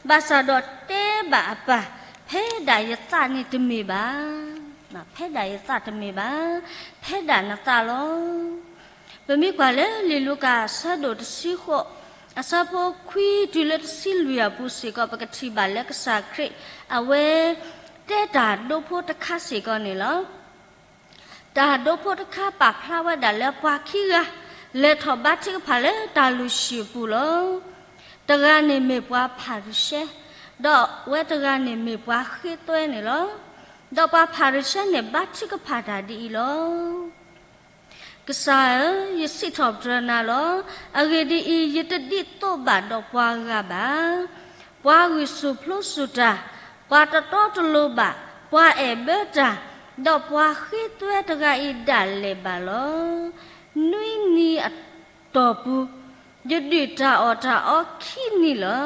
ဘၣ်ဆၣ်ဒီးတဲဘၣ်အပၢ်, ဖဲဒၣ်ယသးန့ၣ်တမ့ၢ်ဘၣ်, ဖဲဒၣ်ယသးတမ့ၢ်ဘၣ်, ဖဲဒၣ်နသးလီၤ. ပမ့ၢ်ကွၢ်လၢလံာ်လူၤကၣ်အဆၢဒိၣ်တဆံဃိး, အဆၢဖိခွံတုၤလၢတဆံလွံၢ်အပူၤစ့ၢ်ကီး ပကထံၣ်ဘၣ်လၢကစၢ်ခရံာ် အဝဲတဲတၢ်ဒိဖိတခါစ့ၢ်ကီးန့ၣ်လီၤ. တၢ်ဒိဖိတခါပာ်ဖျါဝဲဒၣ်လၢပှၤခံဂၤ လဲၤထီၣ်ဘါထုကဖၣ်လၢတၢ်လုၢ်ဟံၣ်အပူၤလီၤ. တဂၤန့ၣ်မ့ၢ်ပှၤဖၤရံၤၡဲ, ဒီးအဝဲတဂၤန့ၣ်မ့ၢ်ပှၤဃ့သွဲန့ၣ်လီၤ. ဒီးပှၤဖၤရံၤၡဲန့ၣ် ဘါထုကဖၣ်တၢ်ဒ်အံၤလီၤ. ကစၢ်ဧၢ, ယစံးထီၣ်ပတြၢၤနၤလီၤ. အဂ့ၢ်ဒ်အံၤ, ယတဒ်သိးဘၣ်ဒီးပှၤဂၤဘၣ်. ပှၤဂုာ်ဆူၣ်ပျိဆူၣ်တၢ်, ပှၤတတီတလိၤဘၣ်, ပှၤအဲၣ်ဘၢတၢ်, ဒီးပှၤဃ့သွဲတဂၤအံၤဒၣ်လဲာ်ဘၣ်လီၤ. နွံနံၤအတီၢ်ပူၤ, ယဒုၣ်တၢ်အီၣ်တၢ်အီခံနံၤလီၤ.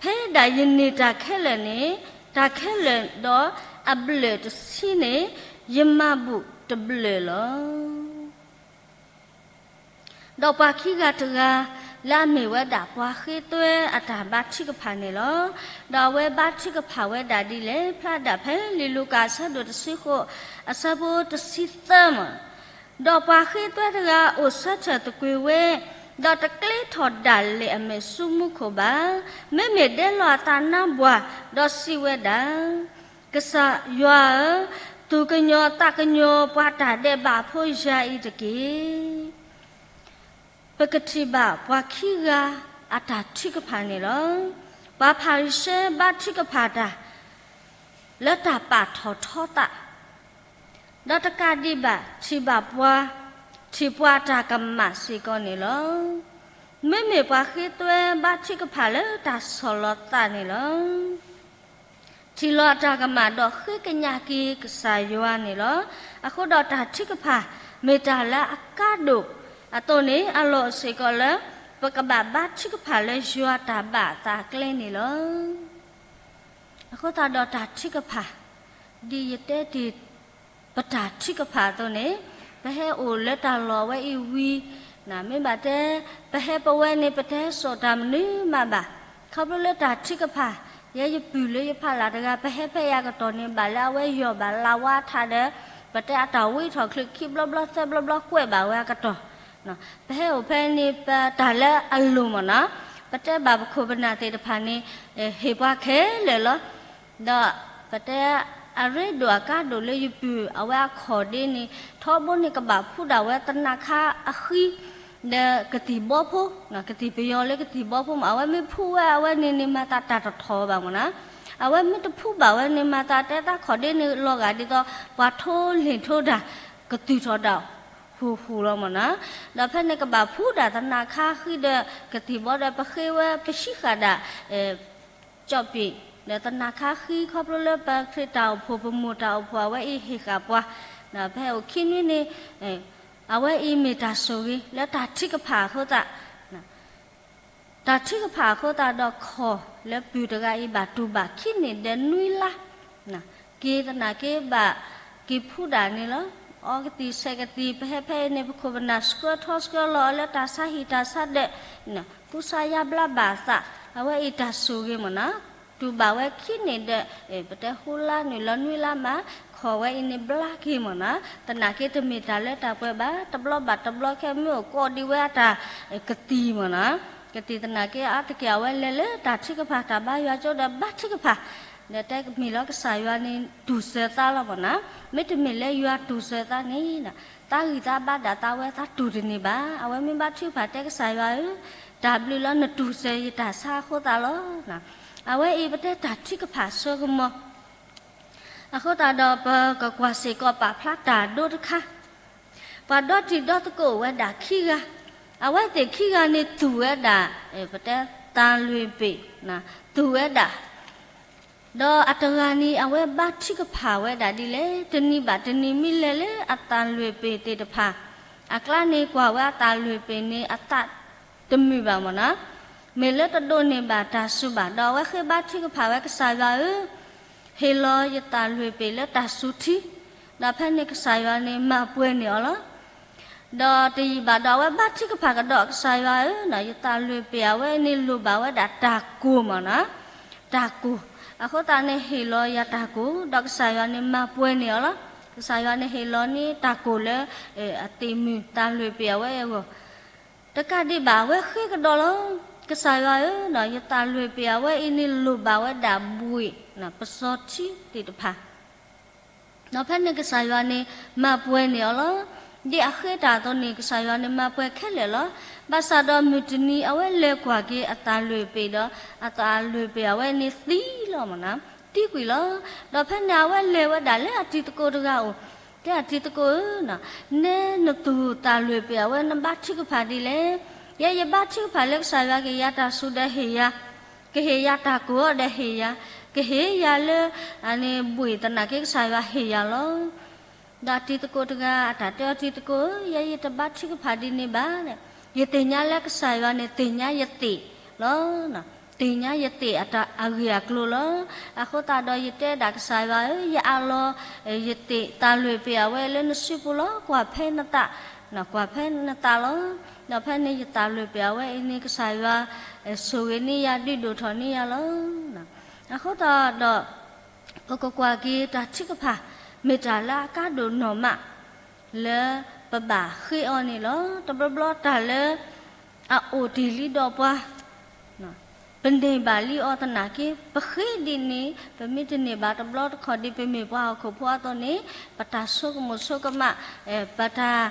ဖဲဒၣ်ယန့ၢ်တၢ်ခဲလၢာ်န့ၣ်, တၢ်ခဲလၢာ်ဒီးအဘျၢၣ်တဆံန့ၣ် ယမၤဘူၣ်တဘျၢၣ်လီၤ. ဒီးပှၤခံဂၤတဂၤ လၢအမ့ၢ်ဝဲဒၣ်ပှၤဃ့သွဲအတၢ်ဘါထုကဖၣ်န့ၣ်လီၤ. ဒီးအဝဲဘါထုကဖၣ်ဝဲဒၣ်ဒ်လဲၣ်, ဖျါဒၣ်ဖဲလံာ်လူၤကၣ်အဆၢဒိၣ်တဆံဃိး အဆၢဖိတဆံသၢမး, ဒီးပှၤဃ့သွဲတဂၤအိၣ်ဆၢထၢၣ်သကွ့ၤဝဲ, ဒီးတကျ့ထီၣ်ဒၣ်လဲာ်အမဲာ်ဆူမူခိၣ်ဘၣ်. မ့မ့ၢ်ဒဲလီၤအသးနါဘှၢ်, ဒီးစံးဝဲဒၣ်, ကစၢ်ယွၤဧၢ, သူၣ်ကညီၤသးကညီၤပှၤတၢ်ဒဲးဘးဖိယၤအံၤတက့ၢ်. ပကထံၣ်ဘၣ်ပှၤခံဂၤအတၢ်ထုကဖၣ်န့ၣ်လီၤ. ပှၤဖၤရံၤၡဲဘါထုကဖၣ်တၢ် လၢတၢ်ပာ်ထီၣ်ထီသး, ဒီးတကးဒံးဘၣ် ထံၣ်ဘၣ်ပှၤ, ထံၣ်ပှၤအတၢ်ကမၣ်စ့ၢ်ကီးန့ၣ်လီၤ. မ့မ့ၢ်ပှၤဃ့သွဲဘါထုကဖၣ်လၢတၢ်ဆီၣ်လီၤသးန့ၣ်လီၤ. ထံၣ်လီၤအတၢ်ကမၣ်ဒီးဃ့ကညးက့ၤကစၢ်ယွၤန့ၣ်လီၤ. အဃိဒီးတၢ်ထုကဖၣ် မ့ၢ်တၢ်လၢအကါဒိၣ်အသိးန့ၣ် အလီၢ်အိၣ်စ့ၢ်ကီးလၢ ပကဘၣ်ဘါထုကဖၣ်လၢယွၤတၢ်ဘၣ်အသးအကျဲန့ၣ်လီၤ. အဃိသတးဒီးတၢ်ထုကဖၣ် ဒ်ယတဲတ့ၢ် ပတၢ်ထုကဖၣ်အသိးန့ၣ် ပဟဲအိၣ်လၢတၢ်လီၢ်ဝဲအံၤဝံၤ, မ့ၢ်ဘၣ်တဲ ပဟဲပဝဲန့ၣ် ပတဟဲစိာ်တၢ်မနုၤမးဘၣ်. ခီဖျိလၢတၢ်ထုကဖၣ် ယဲယပုၢ်လၢယဖးလၢ်တဂၤ ပဟဲဖဲအံၤအကတီၢ်န့ၣ် ဘၣ်လၢအဝဲယီၢ်ဘၣ်လးဝါထးဒီး ပတဲအတၢ်ဝံထီၣ်ချုးခံဘျီဘျီသၢဘျီဘျီကွဲးဘၣ်ဝဲအကတီၢ် ပဟဲအိၣ်ဖဲန့ၣ် ပတၢ်လၢအလိၤမးနီၤ, ပတဲဘၣ်ပခိၣ်ပနၢ်သ့ၣ်တဖၣ်န့ၣ် ဟ့ၣ်ပှၤခဲလၢာ်လီၤ. ဒီးပတဲအရ့ဒိၣ်အကါဒိၣ်လၢယပုၢ်အဝဲအခီၣ်ဒ့န့ၣ် ထီဘိန့ၣ်ကဘၣ်ဖှူဒၣ်ဝဲသနၢ်ခါအဃံ ဒီးကသံၣ်ဘီဖိ, ကသံၣ်ပယီၤလၢကသံၣ်ဘီဖိမး အဝဲမ့ၢ်ဖှူဝဲအဝဲန့ၣ်န့ၣ် မၤသးတၢ်တထီၣ်ဘၣ်မးနီၤ, အဝဲမ့ၢ်တဖှူဘၣ်ဝဲန့ၣ် မၤသးတဲသးခီၣ်ဒ့န့ၣ် လီၤဂာ်ဒ်သိး ပှၤထိလ့ၣ်ထိတၢ် ကသူၣ်ထီၣ်ဒၣ် ဟူၣ်ဟူၣ်လီၤမးနီၤ, ဒီးဖဲန့ၣ်ကဘၣ်ဖှူဒၣ်သနၢ်ခါဃံဒီး ကသံၣ်ဘီဒီး ပဃ့ဝဲပဟံးဃာ်ဒၣ် ကၠီၣ်ပံာ် ဒီးသနၢ်ခါဃံ ခီဖျိလၢပခရံာ်တၢ်အိၣ်ဖှိၣ် ပမိၢ်တၢ်အိၣ်ဖှိၣ်အဝဲအံၤဟ့ၣ်ဃာ်ပှၤ, ပဟဲအိၣ်ခံနွံန့ၣ် အဝဲအံၤမ့ၢ်တၢ်ဆိၣ်ဂ့ၤလၢတၢ်ထုကဖၣ်အဃိသတး, တၢ်ထုကဖၣ်အဃိသတးဒီးခီၣ်လၢပုၢ်တဂၤအံၤဘၣ်တူၢ်ဘၣ်ခံနံၣ်ဒီးနွံလါ, က့ၤသနာ်က့ဘၣ် က့ၤဖှူဒၣ်န့ၣ်လီၤ. အီကသံၣ်ဆဲးကသံၣ် ပဟဲဖဲအံၤန့ၣ် ပခိၣ်ပနၢ်ဆှၢထီဆှၢလီၤအီၤလၢတၢ်ဆါဟံၣ်တၢ်ဆါဒၢး, ကူစါယါဘျါဘၣ်အသး, အဝဲအံၤတၢ်ဆိၣ်ဂ့ၤမ့ၢ်နီၤ, တူၢ်ဘၣ်ဝဲခံန့ၣ်ဒီး ပတဲဟူလါနုာ်လီၤနွံလါမး, ခိးဝဲအံၤန့ၣ်ဘျါက့ၤမ့ၢ်နီၤ, သနာ်က့တမ့ၢ်တၢ်လၢတၢ်ပှဲၤဘၣ်, တဘျီဘၣ်တဘျီခဲ မ့ၢ်အိၣ်ကိးဒံးဝဲအတၢ်ကသံၣ်မ့ၢ်နီၤ, ကသံၣ်သနာ်က့အါတက့ၢ် အဝဲလဲၤလၢတၢ်ထုကဖၣ် တၢ်ဘါယွၤကၠိဒီးဘါထုကဖၣ် ဒီးတဲမ့ၢ်လီၤ ကစၢ်ယွၤန့ၣ် တူၢ်စၢၤသးလီၤမ့ၢ်နီၤ, မ့တမ့ၢ်လၢယွၤတူၢ်စၢၤသးန့ၣ်, သးဂံၢ်သးဘါဒၣ်သးဝဲ သးတူၢ်တန့ၢ်ဘၣ်. အဝဲမ့ၢ်ဘါထုကဖၣ်တဲကစၢ်ယွၤဧၢ, တၢ်ဘျုးလီၤ နတူၢ်စၢၤယတၢ်ဆါအဃိသတးလီၤ. အဝဲအံၤပတဲတၢ်ထုကဖၣ်ဆိကမိၣ် အဃိသတးဒီး ပကကွၢ်စ့ၢ်ကီးပာ်ဖျါတၢ်ဒိတခါ, ပှၤဒီတံၤဒီသကိးအိၣ်ဝဲဒၣ်ခံဂၤ, အဝဲသ့ၣ်ခံဂၤန့ၣ်သူၣ်ဝဲဒၣ် ပတဲသၣ်လွံၢ်ပ့ၣ်, သူၣ်ဝဲဒၣ်, ဒီးအတဂၤန့ၣ် အဝဲဘါထုကဖၣ်ဝဲဒၣ်ဒ်လဲၣ်, တနံၤဘၣ်တနံၤမ့ၢ်လဲၤလၢအသၣ်လွံၢ်ပ့ၣ်သ့ၣ်တဖၣ် အကျါန့ၣ်ကွၢ်ဝဲအသၣ်လွံၢ်ပ့ၣ်န့ၣ် အသၣ်တမုာ်ဘၣ်မ့ၢ်နီၤ, မ့ၢ်လၢတဒိးန့ၢ်ဘၣ်တၢ်စူၤဘၣ်, ဒီးအဝဲဃ့ဘါထုကဖၣ်ဝဲ ကစၢ်ယွၤဧၢ, ဟ့ၣ်လီၤယသၣ်လွံၢ်ပ့ၣ်လၢတၢ်စူၤထံ, ဒီးဖဲန့ၣ်ကစၢ်ယွၤန့ၣ် မၤပှဲၤန့ၢ်အီၤလီၤ. ဒီးတယံာ်ဘၣ်ဒီး အဝဲဘါထုကဖၣ်ကဒီး ကစၢ်ယွၤဧၢ, ယသၣ်လွံၢ်ပ့ၣ်အဝဲန့ၣ်လိၣ်ဘၣ်ဝဲဒၣ်တၢ်ကိၢ်မ့ၢ်နီၤ, တၢ်ကိၢ်, အဃိသတးန့ၣ်ဟ့ၣ်လီၤယၤတၢ်ကိၢ်, ဒီးကစၢ်ယွၤန့ၣ်မၤပှဲၤန့ၢ်အီၤလီၤ. ကစၢ်ယွၤန့ၣ်ဟ့ၣ်လီၤန့ၢ်တၢ်ကိၢ်လၢ အသ့ၣ်မုၢ်သၣ်လွံၢ်ပ့ၣ်အဝဲအဂီၢ် တကးဒံးဘၣ် အဝဲဃ့ကဒီးလီၤ, ကစၢ်ယွၤဧၢ, ယသၣ်လွံၢ်ပ့ၣ်အဝဲအံၤန့ၣ်လိၣ်ဘၣ်ဝဲဒၣ်ဘှံး ပစီၤထံသ့ၣ်တဖၣ်, ဒီးဖဲန့ၣ်ကစၢ်ယွၤန့ၣ်မၤပှဲၤန့ၢ်အီၤလီၤ. ဒ်အဃ့တၢ်အသိးန့ၣ် ကစၢ်ယွၤန့ၣ်မၤပှဲၤခဲလၢာ်လီၤ. ဘၣ်ဆၣ်ဒီးမုၢ်တနံၤအဝဲလဲၤကွၢ်က့ၤအသၣ်လွံၢ်ပ့ၣ်ဒီး အသၣ်လွံၢ်ပ့ၣ်အဝဲန့ၣ်သံလီၤမ့ၢ်နီၤ, သံကွံာ်လီၤ. ဒီးဖဲန့ၣ်အဝဲလဲၤဝဲဒၣ်လၢအတံၤသကိးတဂၤအိၣ်, တဲအတံၤသကိးဧၢ, နဲနသူၣ်သၣ်လွံၢ်ပ့ၣ်အဝဲ နဘါထုကဖၣ်ဒ်လဲၣ်. ယဲယဘါထုကဖၣ်လၢကစၢ်ယွၤက့ၤယၤတၢ်စူၤဒီးဟ့ၣ်ယၤ, ကဟ့ၣ်ယၤတၢ်ကိၢ်အီၤဒီးဟ့ၣ်ယၤ, ကဟ့ၣ်ယၤလၢ အန့ၣ်ဘှံးသနာ်က့ ကစၢ်ယွၤဟ့ၣ်ယၤလီၤ. ဒီးအတံၤသကိးတဂၤ အတၢ်တဲအီၤ တံၤသကိးဧၢ, ယဲယတဘါထုကဖၣ်ဒ်န့ၣ်ဘၣ်, ယသ့ၣ်ညါလၢကစၢ်ယွၤန့ၣ် သ့ၣ်ညါယသ့ၣ်လီၤ. သ့ၣ်ညါယသ့ၣ်အတၢ်အဂ့ၢ်အကျိၤလီၤ. အဃိသတးဒီးယတဲဒၣ်ကစၢ်ယွၤဧၢ, ယအးလီၤ ယသ့ၣ်သၣ်လွံၢ်ပ့ၣ်အဝဲလၢနစုပူၤလီၤ. ကွၢ်ဖဲနသး, ကွၢ်ဖဲနသးလီၤ. ဒီးဖဲန့ၣ်ယသၣ်လွံၢ်ပ့ၣ်အဝဲအံၤန့ၣ် ကစၢ်ယွၤ ဆိၣ်ဂ့ၤန့ၢ်ယၤ ဒုးဒိၣ်ထီၣ်န့ၢ်ယၤလီၤ. အဃိသတးဒီး ပကကွၢ်က့ၤတၢ်ထုကဖၣ် မ့ၢ်တၢ်လၢအကါဒိၣ်နီၢ်မး လၢပဘၣ်ဃ့အီၤန့ၣ်လီၤ. တဘျီဘျီတၢ်လၢ အအိၣ်တ့ၢ်လံဒီးပှၤ ပန့ၢ်ဘၣ်လံအီၤသနာ်က့ ပဃ့ဒ်န့ၣ် ပမ့ၢ်တန့ၢ်ဘၣ်တဘျီတခီၣ်ဒ် ပမ့ၢ်ပှၤဟီၣ်ခိၣ်ဖိအသိးန့ၣ် ပတၢ်ဆိကမိၣ်ဆိကမး ပတၢ်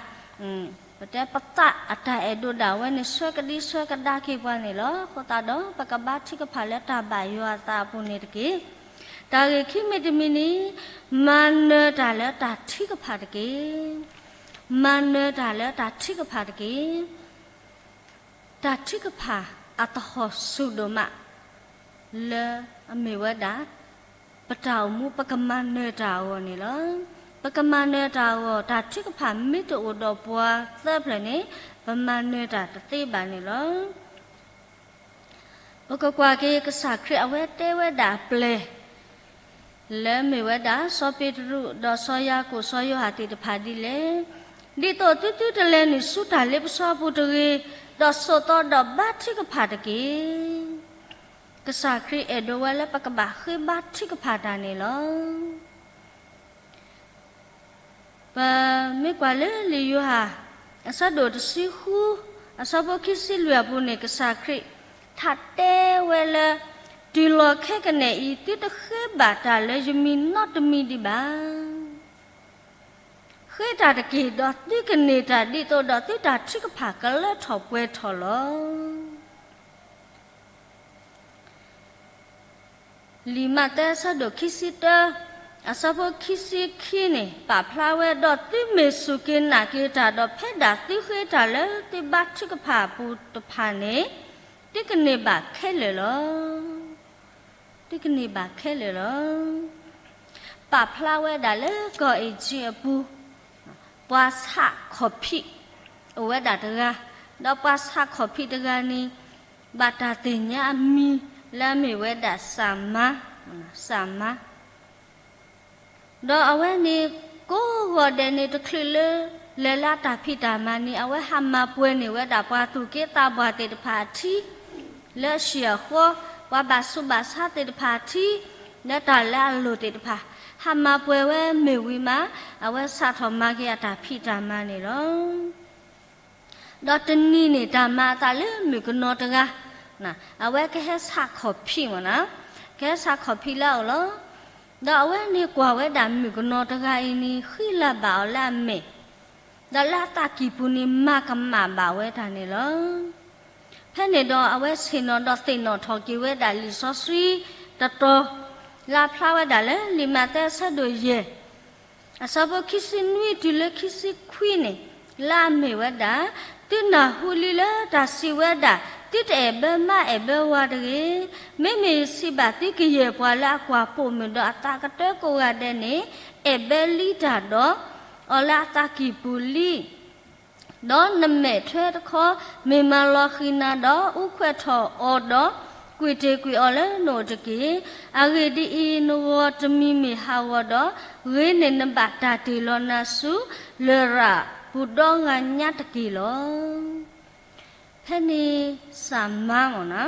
ပတဲပသးအတၢ်အဲၣ်ဒိးဒၣ်ဝဲန့ၣ် ဆှၢကဒံဆှၢကဒါက့ၤပှၤန့ၣ်လီၤ. အဃိသတးဒီး ပကဘါထုကဖၣ်လၢတၢ်ဘၣ်ယွၤအသးအပူၤန့ၣ်တက့ၢ်. တၢ်ဂ့ၢ်ခံမံၤတမံၤန့ၣ် မၤနၢၤတၢ်လၢတၢ်ထုကဖၣ်တက့ၢ်. မၤနၢၤတၢ်လၢတၢ်ထုကဖၣ်တက့ၢ်. တၢ်ထုကဖၣ်အသဟီၣ်ဆူၣ်ဒိၣ်မး လၢအမ့ၢ်ဝဲဒၣ် ပတၢ်အိၣ်မူ ပကမၤနၢၤတၢ်အဂီၢ်န့ၣ်လီၤ. ပကမၤနၢၤတၢ်အဂီၢ် တၢ်ထုကဖၣ်မ့ၢ်တအိၣ်ဒီးပှၤသၢဖျၢၣ်န့ၣ် ပမၤနၢၤတၢ်တသ့ဘၣ်န့ၣ်လီၤ. ပကကွၢ်က့ၤ ကစၢ်ခရံာ်အဝဲတဲဝဲဒၣ်အပျဲၢ် လၢမ့ၢ်ဝဲဒၣ် စီၤပ့းတရူး ဒီးစီၤယၤကိာ် စီၤယိၤဟၣ်သ့ၣ်တဖၣ်ဒ်လဲၣ်, ဒ်သိးသုသုတလဲၤနုာ်ဆူတၢ်လ့ပစီအပူၤတဂ့ၤ, ဒီးဆိးသီဒီးဘါထုကဖၣ်တက့ၢ်. ကစၢ်ခရံာ်အဲၣ်ဒိးဝဲလၢပကဘၣ်ဃ့ဘါထုကဖၣ်တၢ်န့ၣ်လီၤ. ပမ့ၢ်ကွၢ်လၢလံာ်ယိၤဟၣ် အဆၢဒိၣ်တဆံဃု အဆၢဖိခံဆံလွံၢ်အပူၤန့ၣ် ကစၢ်ခရံာ်ထါတဲဝဲလၢ တုၤလီၤခဲကနံၣ်အံၤ သုတဃ့ဘၣ်တၢ်လၢယမံၤနီတမံၤဒံးဘၣ်. ဃ့တၢ်တက့ၢ်, ဒီးသုကန့ၢ်တၢ်ဒ်သိးဒီးသုတၢ်ထုကဖၣ်ကလၢထီၣ်ပှဲၤထီၣ်လီၤ. လံာ်မးသဲအဆၢဒိၣ်ခံဆံတၢ အဆၢဖိခံဆံခံန့ၣ် ပာ်ဖျါဝဲ, ဒီးသုမ့ၢ်စူၢ်က့ၤနာ်က့ၤတၢ်ဒီး ဖဲဒၣ်သုဃ့တၢ်လၢသုဘါထုကဖၣ်အပူၤတဖၣ်န့ၣ် သုကန့ၢ်ဘၣ်ခဲလၢာ်လီၤ. သုကန့ၢ်ဘၣ်ခဲလၢာ်လီၤ. ပာ်ဖျါဝဲဒၣ်လၢကီၢ်အ့ၣ်ကၠံအပူၤ ပှၤဆးခီၣ်ဖံး အိၣ်ဝဲဒၣ်တဂၤ, ဒီးပှၤဆးခီၣ်ဖံးတဂၤန့ၣ် ဘၣ်တၢ်သ့ၣ်ညါအမံၤလၢအမ့ၢ်ဝဲဒၣ်စၣ်မါ, စၣ်မါ, ဒီးအဝဲန့ၣ် ကိးဂီၤဒဲးန့ၣ် တချုးလၢ လဲၤလၢအတၢ်ဖံးတၢ်မၤန့ၣ် အဝဲဟးမၤပှဲၤန့ၢ်ဝဲဒၣ်ပှၤသူၣ်က့သးပှၢ်သ့ၣ်တဖၣ်အထံ လၢအဟံၣ်အဃီ, ပှၤဘၣ်ဆူးဘၣ်ဆါသ့ၣ်တဖၣ်အထံ လၢတၢ်လၢအလိၤသ့ၣ်တဖၣ် ဟးမၤပှဲၤဝဲမ့ၢ်ဝံၤမး အဝဲစးထီၣ်မၤက့ၤအတၢ်ဖံးတၢ်မၤန့ၣ်လီၤ. ဒီးတနံၤန့ၣ် တၢ်မၤအသးလၢမုၣ်ကနီၤတဂၤ, အဝဲကဟဲဆးခီၣ်ဖံးမ့ၢ်နီၤ, ကဟဲဆးခီၣ်ဖံးလၢအအိၣ်လီၤ. ဒီးအဝဲန့ၣ်ကွၢ်ဝဲဒၣ်မုၣ်ကနီၤတဂၤအံၤန့ၣ် ဃံလၤဘၣ်အီၤလၢအမဲာ်, ဒီးလၢအသးကံၢ်ပူၤန့ၣ် မၤကမၣ်ဘၣ်ဝဲတၢ်န့ၣ်လီၤ. ဖဲန့ၣ်ဒီးအဝဲဆ့ၣ်နီၤဒီးသ့ၣ်နီၣ်ထီၣ်က့ၤဝဲဒၣ်လံာ်စီဆှံတတီၤ လၢအဖျါဝဲဒၣ်လၢလံာ်မးသဲအဆၢဒိၣ်ယဲၢ် အဆၢဖိခံဆံနွံတုၤလၢခံဆံခွံန့ၣ်, လၢအမ့ၢ်ဝဲဒၣ်, သုနၢ်ဟူလံလၢတၢ်စံးဝဲဒၣ်, သုတအဲၣ်ဘၢမါအဲၣ်ဘၢဝၤတဂ့ၤ. မ့မ့ၢ်ယစံးဘၣ်သုကယဲၢ်ပှၤလၢအကွၢ်ပိာ်မုၣ်ဒီးအသးကတၢၢ်ကိးဂၤဒဲးန့ၣ်, အဲၣ်ဘၢလံတၢ်ဒီး အီၤလၢအသးကံၢ်ပူၤလံ ဒီးနမဲာ်ထွဲတခီ, မ့ၢ်မၤလီၤဃံၤနၤဒီး အူခွဲးထီၣ်အီၤဒီး ကွံာ်တ့ၢ်ကွံာ်အီၤလၢနအိၣ်တက့ၢ်. အဂ့ၢ်ဒ်အံၤ, နဂီၢ်တမံၤမ့ၢ်ဟးဂီၤဒီး, ဂ့ၤန့ၢ်နဘၣ်တၢ်တ့ၢ်လီၤနၤဆူ လရာ်ပူၤဒီဂၤညါတက့ၢ်လီၤ. ဖဲန့ၣ် စၤမါမ့ၢ်နီၤ,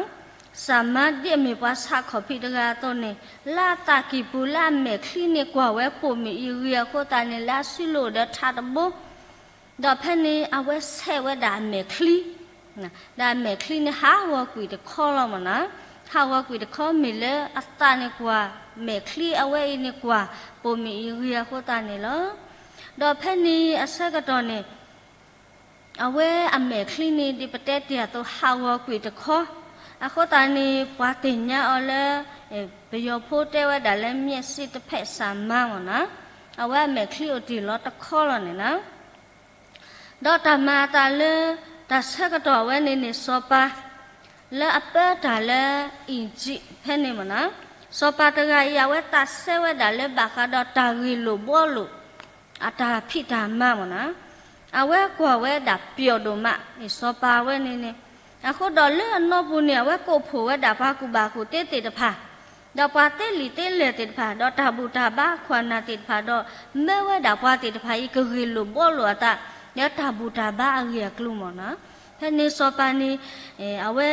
စၤမါဒ်အမ့ၢ်ပှၤဆးခီၣ်ဖံးတဂၤအသိးန့ၣ်, လၢအသးကံၢ်ပူၤလၢအမဲာ်ချံန့ၣ် ကွၢ်ဝဲပိာ်မုၣ်အံၤဂ့ၤအဃိသတးန့ၣ် လၢအစုလိၣ်ဒီးထးတဘိ ဒီးဖဲန့ၣ် အဝဲဆဲးဝဲဒၣ်အမဲာ်ချံ, ဒီးအမဲာ်ချံန့ၣ် ဟးဂီၤကွံာ်တခီလီၤမ့ၢ်နီၤ, ဟးဂီၤကွံာ်တခီမ့ၢ်လၢအသးန့ၣ်ကွၢ်, မဲာ်ချံအဝဲအံၤန့ၣ်ကွၢ်, ပိာ်မုၣ်အံၤဂ့ၤအဃိသတးန့ၣ်လီၤ. ဒီးဖဲန့ၣ်အဆၢကတီၢ်န့ၣ် အဝဲအမဲာ်ချံန့ၣ် ဒ်ပတဲတ့ၢ်အသိး ဟးဂီၤကွံာ်တခီ, အဃိသတးန့ၣ် ပှၤသ့ၣ်ညါအီၤလၢ ပယီၤဖိတဲဝဲဒၣ်လၢ မျက်စိတစ်ဖက် စၤမါမ့ၢ်နီၤ, အဝဲအမဲာ်ချံအိၣ်တ့ၢ်လီၤတခီလီၤန့ၣ်နီၤ. ဒီးတၢ်မၤအသးလၢ တၢ်ဆၢကတီၢ်အဝဲန့ၣ်န့ၣ် စီၤပၤ လၢအပၢတၢ်လၢ Egypt ဖဲန့ၣ်မ့ၢ်နီၤ, စီၤပၤတဂၤအံၤ အဝဲသးစဲဝဲဒၣ်လၢဘၣ်ဃးဒီးတၢ်ဂ့ၢ်လိာ်ဘှီလိာ် အတၢ်ဖံးတၢ်မၤမ့ၢ်နီၤ, အဝဲကွၢ်ဝဲဒၣ်ပျီၣ်ဒိၣ်မး, စီၤပၤဝဲန့ၣ်န့ၣ်, အဃိဒီးလၢအနီၢ်ပူၤန့ၣ် အဝဲကိးဖှိၣ်ဝဲဒၣ်ပှၤကူၣ်ဘၣ်ကူၣ်သ့သ့ၣ်တဖၣ်, ဒီးပှၤသ့လံာ်သ့လဲၢ်သ့ၣ်တဖၣ်, ဒီးတၢ်ဘူၣ်တၢ်ဘါအခိၣ်အနၢ်သ့ၣ်တဖၣ်, ဒီးမၢဝဲဒၣ်ပှၤသ့ၣ်တဖၣ်အံၤ ကဂ့ၢ်လိာ်ဘှီလိာ်အသး လၢတၢ်ဘူၣ်တၢ်ဘါအဂ့ၢ်အကျိၤမ့ၢ်နီၤ. ဖဲန့ၣ်စီၤပၤန့ၣ် အဝဲ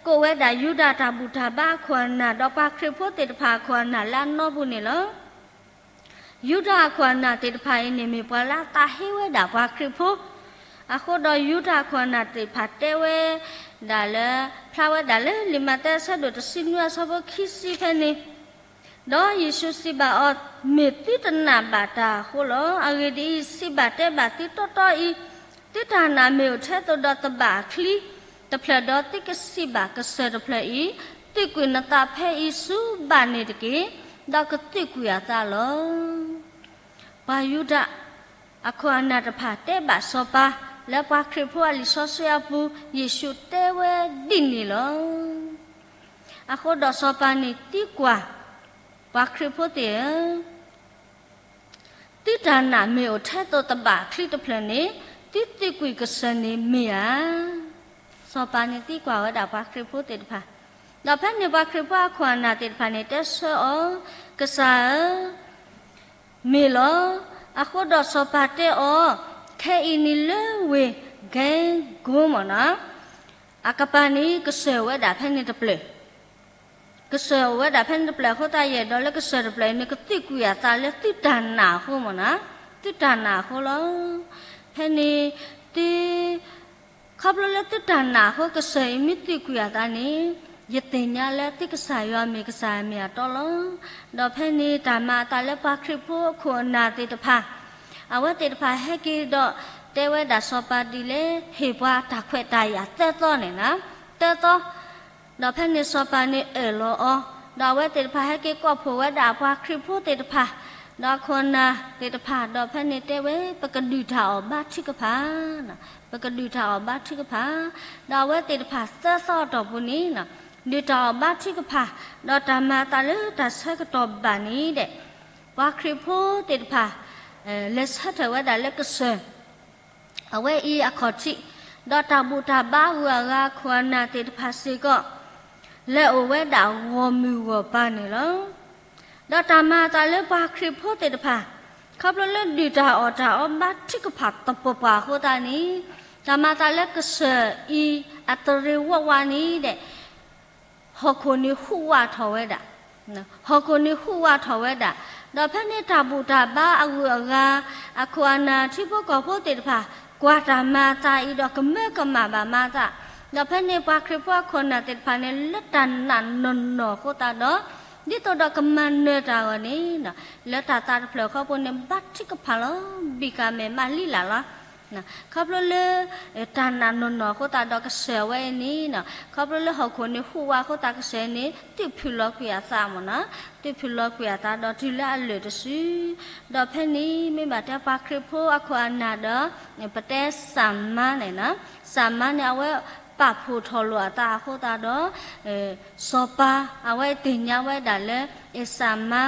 ကိးဝဲဒၣ်ယူဒၤတၢ်ဘူၣ်တၢ်ဘါအခိၣ်အနၢ် ဒီးပှၤခရံာ်ဖိသ့ၣ်တဖၣ်အခိၣ်အနၢ်လၢအနီၢ်ပူၤန့ၣ်လီၤ. ယူဒၤအခိၣ်အနၢ်သ့ၣ်တဖၣ်အံၤန့ၣ် မ့ၢ်ပှၤလၢအသးဟ့ဝဲဒၣ်ပှၤခရံာ်ဖိ, အဃိဒီးယူဒၤအခိၣ်အနၢ်သ့ၣ်တဖၣ်တဲဝဲဒၣ်လၢ ဖျါဝဲဒၣ်လၢလံာ်မးသဲအဆၢဒိၣ်တဆံနွံအဆၢဖိခံဆံဖဲန့ၣ်, ဒီးယ့ၣ်ၡူးစံးဘၣ်အီၤ, မ့ၢ်သုတနာ်ဘၣ်တၢ်အဃိလီၤ. အဂ့ၢ်ဒ်အံၤ, စံးဘၣ်တဲဘၣ်သုတီတီအံၤ, သုတၢ်နာ်မ့ၢ်အိၣ်ထဲသိးဒီးသဘၣ်အချံတဖျၢၣ်ဒီး သုကစံးဘၣ်ကစၢၢ်တဖျၢၣ်အံၤ, သုးကွံာ်နသးဖဲအံၤဆူဘၣ်န့ၣ်တက့ၢ်, ဒီးကသုးကွံာ်အသးလီၤ. ပှၤယူဒၤအခိၣ်အနၢ်တဖၣ်တဲဘၣ်စီၤပၤ လၢပှၤခရံာ်ဖိအလံာ်စီဆှံအပူၤ ယ့ၣ်ၡူးတဲဝဲဒ်န့ၣ်လီၤ. အဃိဒီးစီၤပၤန့ၣ်သံကွၢ် ပှၤခရံာ်ဖိသ့ၣ်ဧၢ, သုတၢ်နာ်မ့ၢ်အိၣ်ထဲသိးသဘၣ်အချံတဖျၢၣ်န့ၣ် သုသုးကွံာ်ကစၢၢ်န့ၣ်မ့ၢ်ဧါ. စီၤပၤန့ၣ်သံကွၢ်ဝဲဒၣ်ပှၤခရံာ်ဖိသ့ၣ်တဖၣ်, ဒီးဖဲန့ၣ်ပှၤခရံာ်ဖိအခိၣ်အနၢ်သ့ၣ်တဖၣ်န့ၣ် တဲဆၢအီၤ, ကစၢ်ဧၢ မ့ၢ်လီၤ. အဃိဒီးစီၤပၤတဲအီၤ, ခဲအံၤန့ၣ်လၢဝ့ၢ် ကဲကိမ့ၢ်နီၤ, အကပၤန့ၣ် ကစၢၢ်အိၣ်ဝဲဒၣ်ဖဲန့ၣ်တဖျၢၣ်, ကစၢၢ်အိၣ်ဝဲဒၣ်ဖဲန့ၣ်တဖျၢၣ်အဃိသတး ယအဲၣ်ဒိးလၢကစၢၢ်တဖျၢၣ်အံၤန့ၣ် ကသုးကွံာ်အသးလၢသုတၢ်နာ်အဃိမ့ၢ်နီၤ, သုတၢ်နာ်အဃိလီၤ. ဖဲန့ၣ် သု ခီဖျိလၢသုတၢ်နာ်အဃိ ကစၢၢ်အံၤမ့ၢ်သုးကွံာ်အသးန့ၣ် ယသ့ၣ်ညါလၢသုကစၢ်ယွၤမ့ၢ်ကစၢ်အမ့ၢ်အတီလီၤ. ဒီးဖဲန့ၣ်တၢ်မၤအသးလၢပှၤခရံာ်ဖိအခိၣ်အနၢ်သ့ၣ်တဖၣ်, အဝဲသ့ၣ်တဖၣ်ဟဲက့ၤဒီးတဲဝဲဒၣ်စီၤပၤဒ်လဲၣ်, ဟ့ၣ်ပှၤတၢ်ခွဲးတၢ်ယာ်သၢသီန့ၣ်နီၤ, သၢသီ ဒီးဖဲန့ၣ်စီၤပၤန့ၣ်အၢၣ်လီၤအီၤ, ဒီးအဝဲသ့ၣ်တဖၣ်ဟဲက့ၤကိးဖှိၣ်ဝဲဒၣ်ပှၤခရံာ်ဖိသ့ၣ်တဖၣ်, ဒီးအခိၣ်အနၢ်သ့ၣ်တဖၣ်, ဒီးဖဲန့ၣ်တဲဝဲ ပကဒုၣ်တၢ်အီၣ်ဘါထုကဖၣ်, ပကဒုၣ်တၢ်အီၣ်ဘါထုကဖၣ်, ဒီးအဝဲသ့ၣ်တဖၣ်သၢသီအတီၢ်ပူၤန့ၣ် ဒုၣ်တၢ်အီၣ်ဘါထုကဖၣ်, ဒီးတၢ်မၤအသးလၢတၢ်ဆၢကတီၢ်ဘၣ်န့ၣ်ဒီး ပှၤခရံာ်ဖိသ့ၣ်တဖၣ် လဲၤဆၢထၢၣ်ဝဲဒၣ်လၢကစၢၢ် အဝဲအံၤအခီၣ်ထံး, ဒီးတၢ်ဘူၣ်တၢ်ဘါအဂုၤအဂၤအခိၣ်အနၢ်သ့ၣ်တဖၣ်စ့ၢ်ကီး လဲၤအိၣ်ဝဲဒၣ်ဂီၢ်မုၢ်ဂီၢ်ပၤန့ၣ်လီၤ. ဒီးတၢ်မၤအသးလၢပှၤခရံာ်ဖိသ့ၣ်တဖၣ် ခီဖျိလၢဒုၣ်တၢ်အီၣ်တၢ်အီဘါထုကဖၣ်သပှၢ်ပှၢ်အဃိသတးန့ၣ်, တၢ်မၤသးလၢကစၢၢ်အံၤအတရံးဝးဝးန့ၣ်ဒီး ဟီၣ်ခိၣ်န့ၣ်ဟူးဝးထီၣ်ဝဲဒၣ်, ဟီၣ်ခိၣ်န့ၣ်ဟူးဝးထီၣ်ဝဲဒၣ်, ဒီးဖဲန့ၣ်တၢ်ဘူၣ်တၢ်ဘါအဂုၤအဂၤ အခိၣ်အနၢ်ထံဖိကီၢ်ဖိသ့ၣ်တဖၣ် ကွၢ်တၢ်မၤအသးအံၤဒီးကမၢကမၣ်ဘၣ်မၤသး, ဒီးဖဲန့ၣ်ပှၤခရံာ်ဖိအခိၣ်အနၢ်သ့ၣ်တဖၣ်န့ၣ် လၢတၢ်နာ်နီၢ်နီၢ်အဃိသတးဒီး ဒ်သိးဒီးကမၤနၢၤတၢ်အဂီၢ်န့ၣ် လၢတၢ်သးတဖျၢၣ်အဃိပူၤန့ၣ် ဘါထုကဖၣ်လီၤ ဘံၣ်ကၣ်မဲာ်မးလံလၢ်လီၤ. ခီဖျိလၢ တၢ်နာ်နီၢ်နီၢ်အဃိသတးဒီးကစၢၢ်အဝဲအံၤန့ၣ်, ခီဖျိလၢဟီၣ်ခိၣ်န့ၣ်ဟူးဝးအဃိသတးကစၢၢ်န့ၣ် သုးဖုၣ်လီၤကွံာ်အသးမ့ၢ်နီၤ, သုးဖုၣ်လီၤကွံာ်အသးဒီးတုၤလၢအလၢာ်တစု, ဒီးဖဲန့ၣ်မ့ၢ်ဘၣ်တဲပှၤခရံာ်ဖိအခိၣ်အနၢ်ဒီး ပတဲစၢ်မါန့ၣ်, စၢ်မါန့ၣ် အဝဲပာ်ဖှိၣ်ထီၣ်လိာ်အသးအဃိသတးဒီး စီၤပၤ အဝဲသ့ၣ်ညါဝဲဒၣ်လၢ အ့ၣ်စၢ်မါ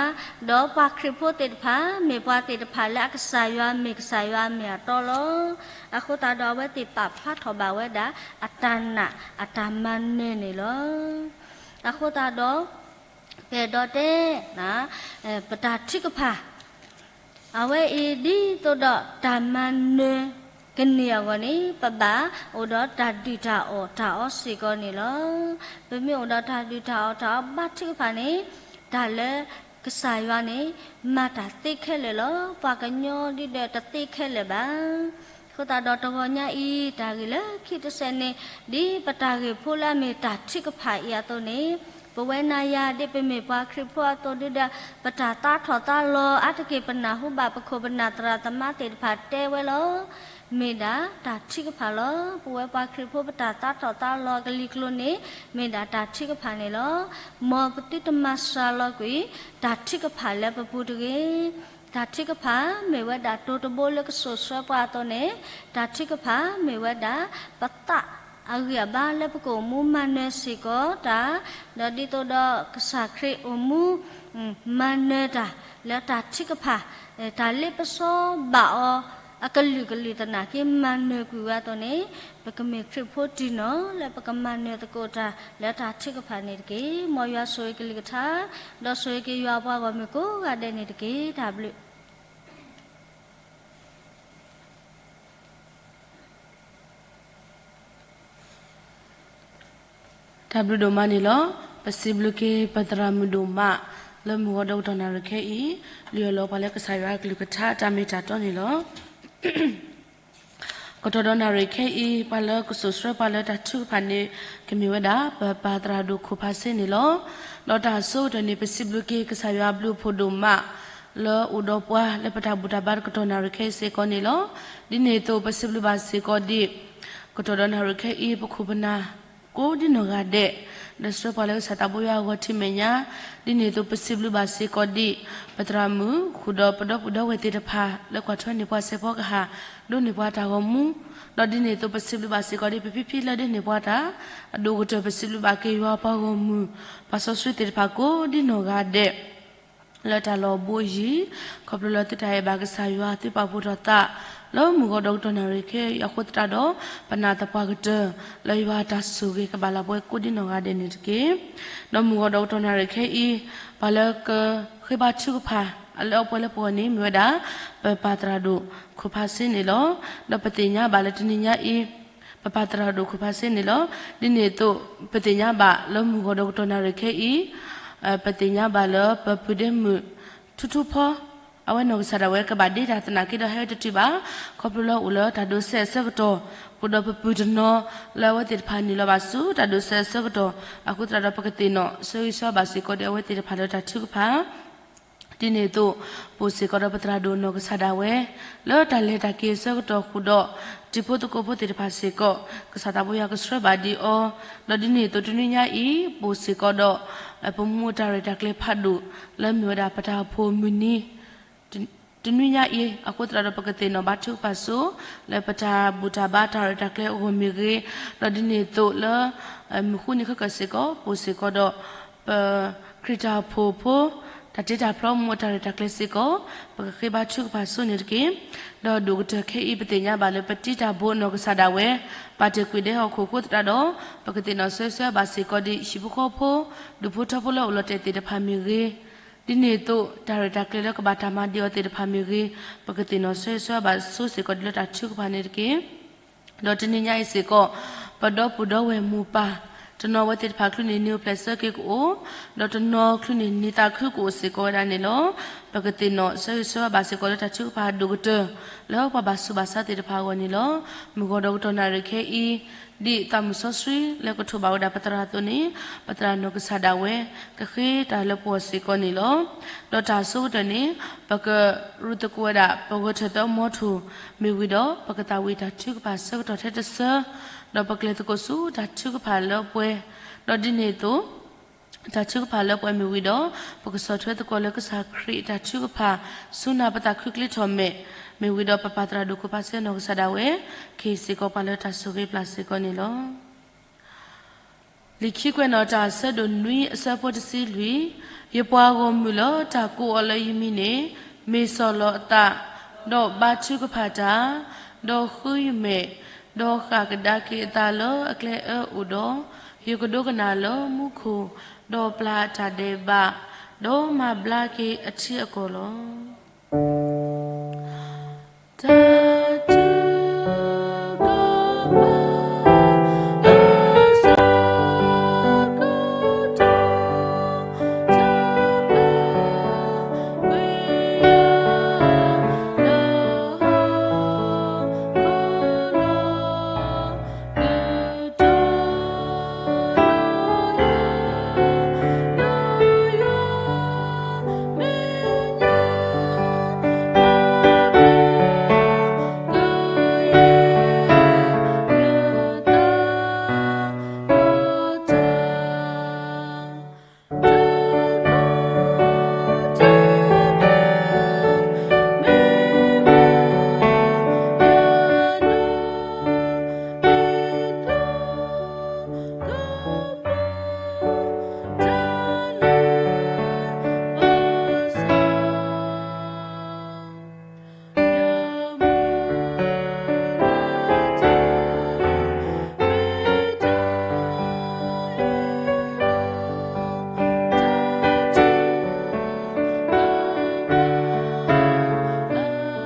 ဒီးပှၤခရံာ်ဖိသ့ၣ်တဖၣ် မ့ၢ်ပှၤသ့ၣ်တဖၣ်လၢအကစၢ်ယွၤမ့ၢ်ကစၢ်ယွၤအမ့ၢ်အတီလီၤ. အဃိသတးဒီးအဝဲသ့ၣ်ပာ်ဖျါထီၣ်ဘၣ်ဝဲဒၣ် အတၢ်နာ်အတၢ်မၤနၢၤန့ၣ်လီၤ. အဃိသတးဒီး ပအဲၣ်ဒိးတဲ ပတၢ်ထုကဖၣ် အဝဲအံၤဒ်သိးဒီးတၢ်မၤနၢၤကန့ၢ်အဂီၢ်န့ၣ် ပဘၣ်အိၣ်ဒီးတၢ်ဒုၣ်တၢ်အီၣ်တၢ်အီစ့ၢ်ကီးန့ၣ်လီၤ. ပမ့ၢ်အိၣ်ဒီးတၢ်ဒုၣ်တၢ်အီၣ်တၢ်အီဘါထုကဖၣ်န့ၣ် တၢ်လၢကစၢ်ယွၤန့ၣ် မၤတၢ်သ့ခဲလၢာ်လီၤ. ပှၤကညီဒ်ဒီးတသ့ခဲလၢာ်ဘၣ်. အဃိသတးဒီးတဂီၤညါအံၤ တၢ်ဂ့ၢ်လၢခံတစဲးန့ၣ် ဒ်ပတၢ်ဂ့ၢ်ဖိလၢအမ့ၢ်တၢ်ထုကဖၣ်အံၤအသိးန့ၣ် ပဝဲနၤယၤဒ်ပမ့ၢ်ပှၤခရံာ်ဖိအသိးဒ်ဒီး ပတၢ်သးထီၣ်သးလီၤအါတက့ၢ် ပနၢ်ဟူဘၣ်ပခိၣ်ပနၢ်သရၣ်သမါသ့ၣ်တဖၣ်တဲဝဲလီၤ. မ့ၢ်ဒၣ်တၢ်ထုကဖၣ်လီၤ. ပဝဲပှၤခရံာ်ဖိပတၢ်သးထီၣ်သးလီၤကလံၤကျိၤန့ၣ် မ့ၢ်ဒၣ်တၢ်ထုကဖၣ်န့ၣ်လီၤ. မ်ပသုတမၤစှၤလီၤကွံာ် တၢ်ထုကဖၣ်လၢပပူၤတဂ့ၤ. တၢ်ထုကဖၣ်မ့ၢ်ဝဲဒၣ်တိၤတဘိလၢကစိာ်ဆှၢပှၤအသိးန့ၣ်, တၢ်ထုကဖၣ်မ့ၢ်ဝဲဒၣ် ပသးအဂံၢ်အဘါလၢပကအိၣ်မူမၤနၢၤစ့ၢ်ကီးတၢ်, ဒီးဒ်သိးဒီးကစၢ်ခရံာ်အိၣ်မူ မၤနၢၤတၢ်လၢတၢ်ထုကဖၣ်, တၢ်လ့ပစီဘၣ်အီၤ အကလုာ်ကလုာ်သနာ်က့မၤနၢၤကွံာ်ဝဲအသိးန့ၣ်, ပကမ့ၢ်ခရံာ်ဖိတံၢ်နီၢ်လၢပကမၤနၢၤသကိးတၢ်လၢတၢ်ထုကဖၣ်န့ၣ်တက့ၢ်. မ်ယွၤဆိၣ်ဂ့ၤကလုၢ်ကထါ, ဒီးဆိၣ်ဂ့ၤက့ၤယွၤအပှၤဂီၢ်မုၢ်ကိးဂၤဒဲးန့ၣ်တက့ၢ်. တၢ်ဘျုး တၢ်ဘျုးဒိၣ်မးန့ၣ်လီၤ. ပစံးဘျုးက့ၤပသရၣ်မုၣ်ဒိၣ်မး လၢမုၢ်ဂီၤဒီးကတီၢ်နၣ်ရံၣ်ခဲအံၤ လုၢ်အီၣ်လီၤပှၤလၢကစၢ်ယွၤအကလုၢ်ကထါတၢ်မ့ၢ်တၢ်တီန့ၣ်လီၤ. ကတီၢ်ဒီးနၣ်ရံၣ်ခဲအံၤ ပှၤလၢကစိာ်ဆှၢပှၤလၢတၢ်ထုကဖၣ်န့ၣ် ကမ့ၢ်ဝဲဒၣ် ပပၢ်သရၣ်ဒိၣ်ခိၣ်ဖးစ့န့ၣ်လီၤ. ဒီးတၢ်အဆိကတၢၢ်န့ၣ် ပစံးဘျုးက့ၤကစၢ်ယွၤအဘျုးအဖှိၣ်ဒိၣ်မး လၢအိၣ်ဒီးပှၤလၢပတၢ်ဘူၣ်တၢ်ဘါတကတီၢ်နၣ်ရံၣ်ခဲအံၤစ့ၢ်ကီးန့ၣ်လီၤ. ဒ်န့ၣ်အသိး ပစံးဘျုးဘၣ်စ့ၢ်ကီးဒံး ကတီၢ်ဒီးနၣ်ရံၣ်ခဲအံၤ ပခိၣ်ပနၢ် ကိးဒ်နီၢ်ဂၤဒဲး လၢဆှၢပှၤလၢကစၢ်သးဘိယွၤအဂီၢ်ထံမဲာ်ညါ, ဒ်န့ၣ်အသိး ပစံးဘျုးဘၣ်စ့ၢ်ကီးဒံး ပသရၣ်မုၣ် ဃုာ်ဒီးပဒီပုၢ်ဒီဝဲၢ်သ့ၣ်တဖၣ် လၢကွၢ်ထွဲန့ၢ်ပှၤစဲးဖီကဟၣ် ဒိးန့ၢ်ပှၤတၢ်ဂီၤမူ, ဒီးဒ်န့ၣ်အသိး ပစံးဘျုးဘၣ်စ့ၢ်ကီးဒံး ပဖံဖံလၢဒိးန့ၢ်ပှၤတၢ်, အဒိၣ်ကတၢၢ် ပစံးဘျုးဘၣ်က့ၤယွၤပှၤဂီၢ်မုၢ် ပှၤစီဆှံသ့ၣ်တဖၣ်ကိးဒ်နီၢ်ဂၤဒဲး လၢတၢ်လီၢ်ဘိယံၤ, ခီဖျိလၢသုတၢ်အဲၣ်ဘၣ်ကစၢ်ယွၤ သုပာ်ဖှိၣ်ထီၣ်သး လၢမုၢ်ဂီၤဒီးကတီၢ်နၣ်ရံၣ်ခဲအံၤအဃိသတးဒီး ပနာ်သပှၢ်ကတၢၢ် လၢယွၤအတၢ်ဆိၣ်ဂ့ၤကဘၣ်လၢပဝဲကိးဒ်နီၢ်ဂၤဒဲးန့ၣ်တက့ၢ်. ဒီးမုၢ်ဂီၤဒီးကတီၢ်နၣ်ရံၣ်ခဲအံၤ ပှၤလၢကဃ့ဘါထုကဖၣ် အလၢအပှဲၤလၢပဂီၢ်န့ၣ် မ့ၢ်ဝဲဒၣ် ပပၢ်သရၣ်ဒိၣ်ခိၣ်ဖးစ့န့ၣ်လီၤ. ဒီးပသ့ၣ်ညါဘၣ်လၢတနံၤညါအံၤ ပပၢ်သရၣ်ဒိၣ်ခိၣ်ဖးစ့န့ၣ်လီၤ. ဒ်န့ၣ်အသိး ပသ့ၣ်ညါဘၣ်လၢမုၢ်ဂီၤဒီးကတီၢ်နၣ်ရံၣ်ခဲအံၤ ပသ့ၣ်ညါဘၣ်လၢပပုၢ်ဒ့မုၣ် ထူထူဖီ အဝဲနီၢ်ကစၢ်ဒၣ်ဝဲကဘၣ်ဒ့တၢ်သနာ်က့ဒီးဟဲဝဲတတုၤဘၣ်, ခီဖျိလၢအိၣ်လၢတၢ်ဒိးစဲးအဆၢကတီၢ်, ဃုာ်ဒီးပပုၢ်တနီၤ လၢအဝဲသ့ၣ်တဖၣ်နုာ်လီၤဘၣ်ဆူတၢ်ဒိးစဲးအဆၢကတီၢ်, အဃိသတးဒီးပကသ့ၣ်နီၣ် ဆၢဂ့ၤဆၢဝါဘၣ်စ့ၢ်ကီးဒံးအဝဲသ့ၣ်တဖၣ်လၢတၢ်ထုကဖၣ် ဒ်န့ၣ်အသိး ပအိၣ်စ့ၢ်ကီးဒီးပသရၣ်ဒိၣ်နီၢ်ကစၢ်ဒၣ်ဝဲ လၢတၢ်လဲၤတၢ်က့ၤအဆၢကတီၢ်ဃုာ်ဒီး တံၤဖိသကိးဖိသ့ၣ်တဖၣ်စ့ၢ်ကီး ကစၢ်သးဘိယွၤကဆှၢဘၣ်ဒံးအီၤ, ဒီးဒ်န့ၣ်အသိးတနွံညါအံၤ ပအိၣ်စ့ၢ်ကီးဒီး ပမူအတၢ်ရဲၣ်တၢ်ကျဲၤဖးဒိၣ် လၢမ့ၢ်ဝဲဒၣ်ပတၢ်အိၣ်ဖှိၣ်မုၢ်နံၤ တနွံညါအံၤ အဃိသတးဒီးပကသ့ၣ်နီၣ်ဘါထုကဖၣ်ဆိ လၢပတၢ်ဘူၣ်တၢ်ဘါတၢ်ရဲၣ်တၢ်ကျဲၤအဂီၢ်မ့ၢ်ဂ့ၤ, ဒီးဒ်န့ၣ်အသိးလၢ မုၢ်ဃုနံၤခဲကၢၢ်စ့ၢ်ကီး ပအိၣ်စ့ၢ်ကီးဒီး ပခရံာ်တၢ်အိၣ်ဖှိၣ်ဖိ တၢ်တ့တၢ်ဖျီမူအတၢ်ရဲၣ်တၢ်ကျဲၤစ့ၢ်ကီး ပကဃ့ဘါထုကဖၣ်ဆိန့ၣ်တက့ၢ်. ဒီးဒိၣ်ကတၢၢ်ခဲအံၤ ပသ့ၣ်ညါဘၣ်လၢပတံၤတၢ်ဘိနီၢ်ကစၢ်ဒၣ်ဝဲ ပာ်တ့ၢ်ကွံာ်ဒဲဟီၣ်ခိၣ်အဃိသတးဒီး ပကသ့ၣ်နီၣ်ဆၢဂ့ၤဆၢဝါဘၣ်စ့ၢ်ကီးဒံး ဟံၣ်ဖိဃီဖိ ဒူၣ်ဖိထၢဖိလၢအိၣ်လီၤတဲာ်သ့ၣ်တဖၣ်မ့ၢ်ဂ့ၤ, ဒ်န့ၣ်အသိး တၢ်ရဲၣ်တၢ်ကျဲၤလၢကဘၣ်တၢ်မၤဒံးအီၤသ့ၣ်တဖၣ်မ့ၢ်ဂ့ၤ, ပကသ့ၣ်နီၣ်ဆၢဂ့ၤဆၢဝါဘၣ်ဆိစ့ၢ်ကီးဒံးလၢတၢ်ထုကဖၣ်န့ၣ်တက့ၢ်. ဒီးတနံၤညါအံၤစ့ၢ်ကီး ပဒီပုၢ်ဒီဝဲၢ်မိၢ်ပၢ် တနီၤဝဲသ့ၣ်တဖၣ်ချုးန့ၣ် နံၤအိၣ်ဖျဲၣ်ဆၢက့ၤကအိၣ်, ဒီးတနီၤချုးန့ၣ် နံၤသးခုကအိၣ်စ့ၢ်ကီးဝဲဒၣ်န့ၣ်လီၤ. ပကသ့ၣ်နီၣ်ဆၢဂ့ၤဆၢဝါဘၣ်စ့ၢ်ကီးလၢတၢ်ထုကဖၣ်ဒိၣ်ကတၢၢ် လၢပှၤဘၣ်ဆူးဘၣ်ဆါသ့ၣ်တဖၣ်အဂီၢ်န့ၣ်လီၤ. မုၢ်ဂီၤဒီးကတီၢ်နၣ်ရံၣ်ခဲအံၤ ဒ်သးမုၢ်စီဆှံလၢကထိးဘၣ်ဝဲဒၣ်ပသရၣ်အသိးန့ၣ်, ပသရၣ်နီၢ်ကစၢ်ဒၣ်ဝဲ ကဃ့တၢ်လၢပဂီၢ်စ့ၢ်ကီးန့ၣ်လီၤ. ဒီးတၢ်အဆိကတၢၢ်န့ၣ် ပကရူၢ်သကိးဝဲဒၣ် ပဂၢၢ်ထၢၣ်သၢမီထိၣ် မ့ၢ်ဝံၤဒီး ပကသးဝံၣ်တၢ်ထုကဖၣ်ဆၢကတီၢ်ထဲတဆၢ, ဒီးပကလဲၤသကိးဆူတၢ်ထုကဖၣ်လၢပှဲၤ, ဒီးဒ်န့ၣ်အသိး တၢ်ထုကဖၣ်လၢပှဲၤမ့ၢ်ဝံၤဒီး ပကဆီၣ်ထွဲသကိးလၢကစၢ်ခရံာ်အတၢ်ထုကဖၣ် ဆူနၢ်ပသးခုကျ့ထီၣ်မဲာ်, မ့ၢ်ဝံၤဒီးပပၢ်သရၣ်ဒိၣ်ခိၣ်ဖါစဲနီၢ်ကစၢ်ဒၣ်ဝဲ ကဟ့ၣ်စ့ၢ်ကီးပှၤလၢတၢ်ဆိၣ်ဂ့ၤပျၢ်စ့ၢ်ကီးန့ၣ်လီၤ. လံာ်ခံကွဲးနီၣ်တၢ် အဆၢဒိၣ်နွံ အဆၢဖိတဆံလွံၢ်, ယပှၤဂီၢ်မုၢ်လၢတၢ်ကိးအီၤလၢယမံၤန့ၣ် မ့ၢ်စီၢ်လီၤအသး, ဒီးဘါထုကဖၣ်တၢ်, ဒီးဃုယမဲာ်, ဒီးဃၣ်ကဒါက့ၤအသးလၢအကျဲအၢအိၣ်ဒီး, ယကဒိကနၣ်လၢမူခိၣ်, ဒီးပျၢ်တၢ်ဒဲးဘး, ဒီးမၤဘျါက့ၤအထံအကီၢ်လီၤ. တၢ်ထုကဖၣ် အဆၢကတီၢ် တပှဲၤကွံာ်ယၤလၢဟီၣ်ခိၣ်လီ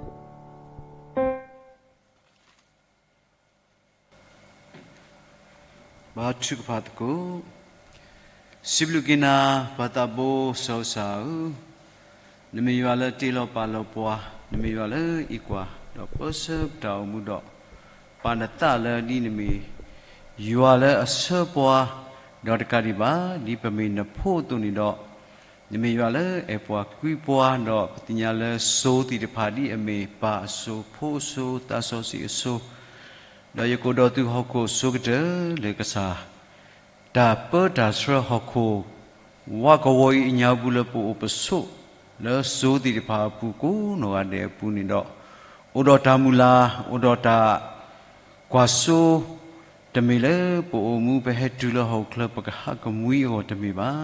ၤ. ဘါထုကဖၣ်သကိး. စံးဘျုးက့ၤနၤ ပၢ်သးဘိစီၤအၤစၢ်ဧၢ, နမ့ၢ်ယွၤလၢတ့လီၤပာ်လီၤပှၤ, နမ့ၢ်ယွၤလၢအံးကွၢ်, ဒီးပၢဆှၢပတၢ်အိၣ်မူဒီး ပာ်နသးလၢဒ်နမ့ၢ်ယွၤလၢအဆှၢပှၤ, ဒီးတကးဒံးဘၣ် ဒ်ပမ့ၢ်နဖိအသိးန့ၣ်ဒီး, နမ့ၢ်ယွၤလၢအဲၣ်ပှၤကွံပှၤ, ဒီးပသ့ၣ်ညါလၢစိၤသ့ၣ်တဖၣ်ဒ်အမ့ၢ်ပၢ်အစိၤဖိအစိၤ သးစီဆှံအစိၤ, ဒီးယကအိၣ်ဒီးသုဟီၣ်ခိၣ်အစိၤကတၢၢ်လၢကစၢ် တၢ်ပၢတၢ်ဆှၢဟီၣ်ခိၣ် ဝးကဝီၤအံၤအညါပူၤလၢပအိၣ်ပဆိး လၢစိၤသ့ၣ်တဖၣ်အပူၤကိးနီၢ်ဂၤဒဲးအပူၤန့ၣ်ဒီး, အိၣ်ဒီးတၢ်မုၢ်လၢ်, အိၣ်ဒီးတၢ်ကွၢ်စိ, တမ့ၢ်လၢပအိၣ်မူပဟဲတုၤလၢဟီၣ်ခိၣ်ချၢပကဟးကမှံအဂီၢ်တမ့ၢ်ဘၣ်.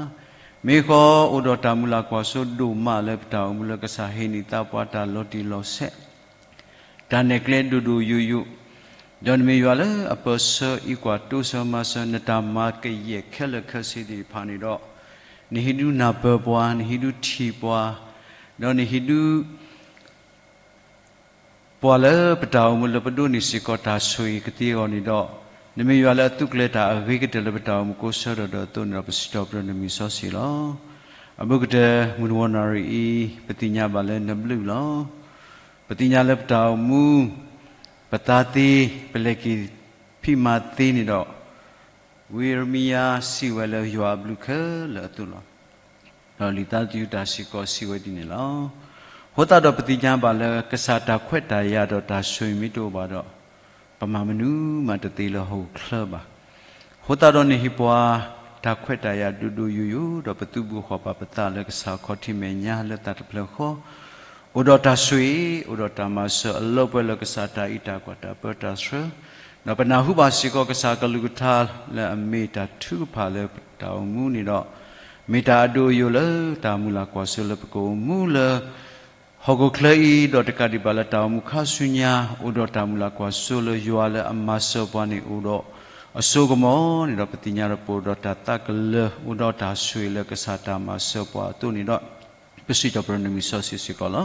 မ့ၢ်ဃီအိၣ်ဒီးတၢ်မုၢ်လၢ်ကွၢ်စိဒိၣ်မးလၢပတၢ်အိၣ်မူလၢကစၢ်ဟ့ၣ်န့ၢ်သးပှၤတၢ်လီၤတံၢ်လီၤဆဲး တၢ်နဲၣ်ကျဲဒိၣ်ဒိၣ်ယိာ်ယိာ်, ဒီးနမ့ၢ်ယွၤလၢအပၢဆှၢအံးကွၢ်တိစၢၤမၤစၢၤ နတၢ်မၤကယဲၢ်ခဲလၢာ်ခဲဆ့သ့ၣ်တဖၣ်န့ၣ်ဒီး, နဟံးဒုနၢ်ပၢၢ်ပှၤ, နဟံးဒုထံၣ်ပှၤ, ဒီးနဟံးဒု ပှၤလၢပတၢ်အိၣ်မူလၢပဒိးန့ၢ်စ့ၢ်ကီးတၢ်ဆိၣ်ဂ့ၤကသ့အဂီၢ်န့ၣ်ဒီး, နမ့ၢ်ယွၤလၢအသူးကျဲၤတၢ်အဂ့ၤကတၢၢ်လၢပတၢ်အိၣ်မူကိးဆၢဒီးဒီးအသိးန့ၣ်ဒီး ပစံးထီၣ်ပတြၢၤနမံၤစီဆှံလီၤ. အဘူးကတၢၢ် မုၢ်တဂီၤနၣ်ရံၣ်အံၤ ပသ့ၣ်ညါဘၣ်လၢနဘျုးလီၤ. ပသ့ၣ်ညါလၢပတၢ်အိၣ်မူ ပသးသ့, ပလဲၤက့ၤဖံးမၤသ့န့ၣ်ဒီး, ဝံယံးရမံယၤစံးဝဲလၢယွၤအဘျုးခဲလၢာ်အသိးလီၤ. ဒီးလံာ်သးသယုၢ်တၢ်စ့ၢ်ကီးစံးဝဲဒ်န့ၣ်လီၤ. အဃိသတးဒီးပသ့ၣ်ညါဘၣ်လၢကစၢ်တၢ်ခွဲးတၢ်ယာ်ဒီးတၢ်ဆိၣ်ဂ့ၤမ့ၢ်တအိၣ်ဘၣ်ဒီး, ပမၤမနုၤမးတသ့လၢဟီၣ်ခိၣ်ချၢဘၣ်. အဃိသတးဒီးနဟ့ၣ်ပှၤတၢ်ခွဲးတၢ်ယာ်ဒိၣ်ဒိၣ်ယိာ်ယိာ် ဒီးပသုးဘူးဃီၤပာ်ပသးလၢကစၢ်ခီၣ်ထံးမဲာ်ညါလၢသးတဖျၢၣ်ဃီ, အိၣ်ဒီးတၢ်ဆိၣ်ဂ့ၤ, အိၣ်ဒီးတၢ်မၤစၢၤအလၢပှဲၤလၢကစၢ်တၢ်အံးတၢ်ကွၢ်တၢ်ပၢတၢ်ဆှၢ, ဒီးပနၢ်ဟူဘၣ်စ့ၢ်ကီးကစၢ်အကလုၢ်ကထါလၢအမ့ၢ်တၢ်ထုကဖၣ်လၢပတၢ်အိၣ်မူန့ၣ်ဒီး, မ့ၢ်တၢ်အဒိၣ်အယိာ်လၢတၢ်မုၢ်လၢ်ကွၢ်စိလၢပကအိၣ်မူလၢ ဟီၣ်ခိၣ်ချၢအံၤ ဒီးတကးဒံးဘၣ်လၢတၢ်အိၣ်မူခါဆူညါ အိၣ်ဒီးတၢ်မုၢ်လၢ်ကွၢ်စိလၢယွၤလၢအမၤစၢၤပှၤန့ၣ်အိၣ်ဒီး, အစိကမီၤန့ၣ်ဒီး ပသ့ၣ်ညါဒီးပအိၣ်ဒီးတၢ်သးကလၢၤ အိၣ်ဒီးတၢ်ဆိၣ်ဂ့ၤလၢကစၢ်တၢ်မၤစၢၤပှၤအသိးန့ၣ်ဒီး ပစံးထီၣ်ပတြၢၤနမံၤစီဆှံစ့ၢ်ကီးလီၤ.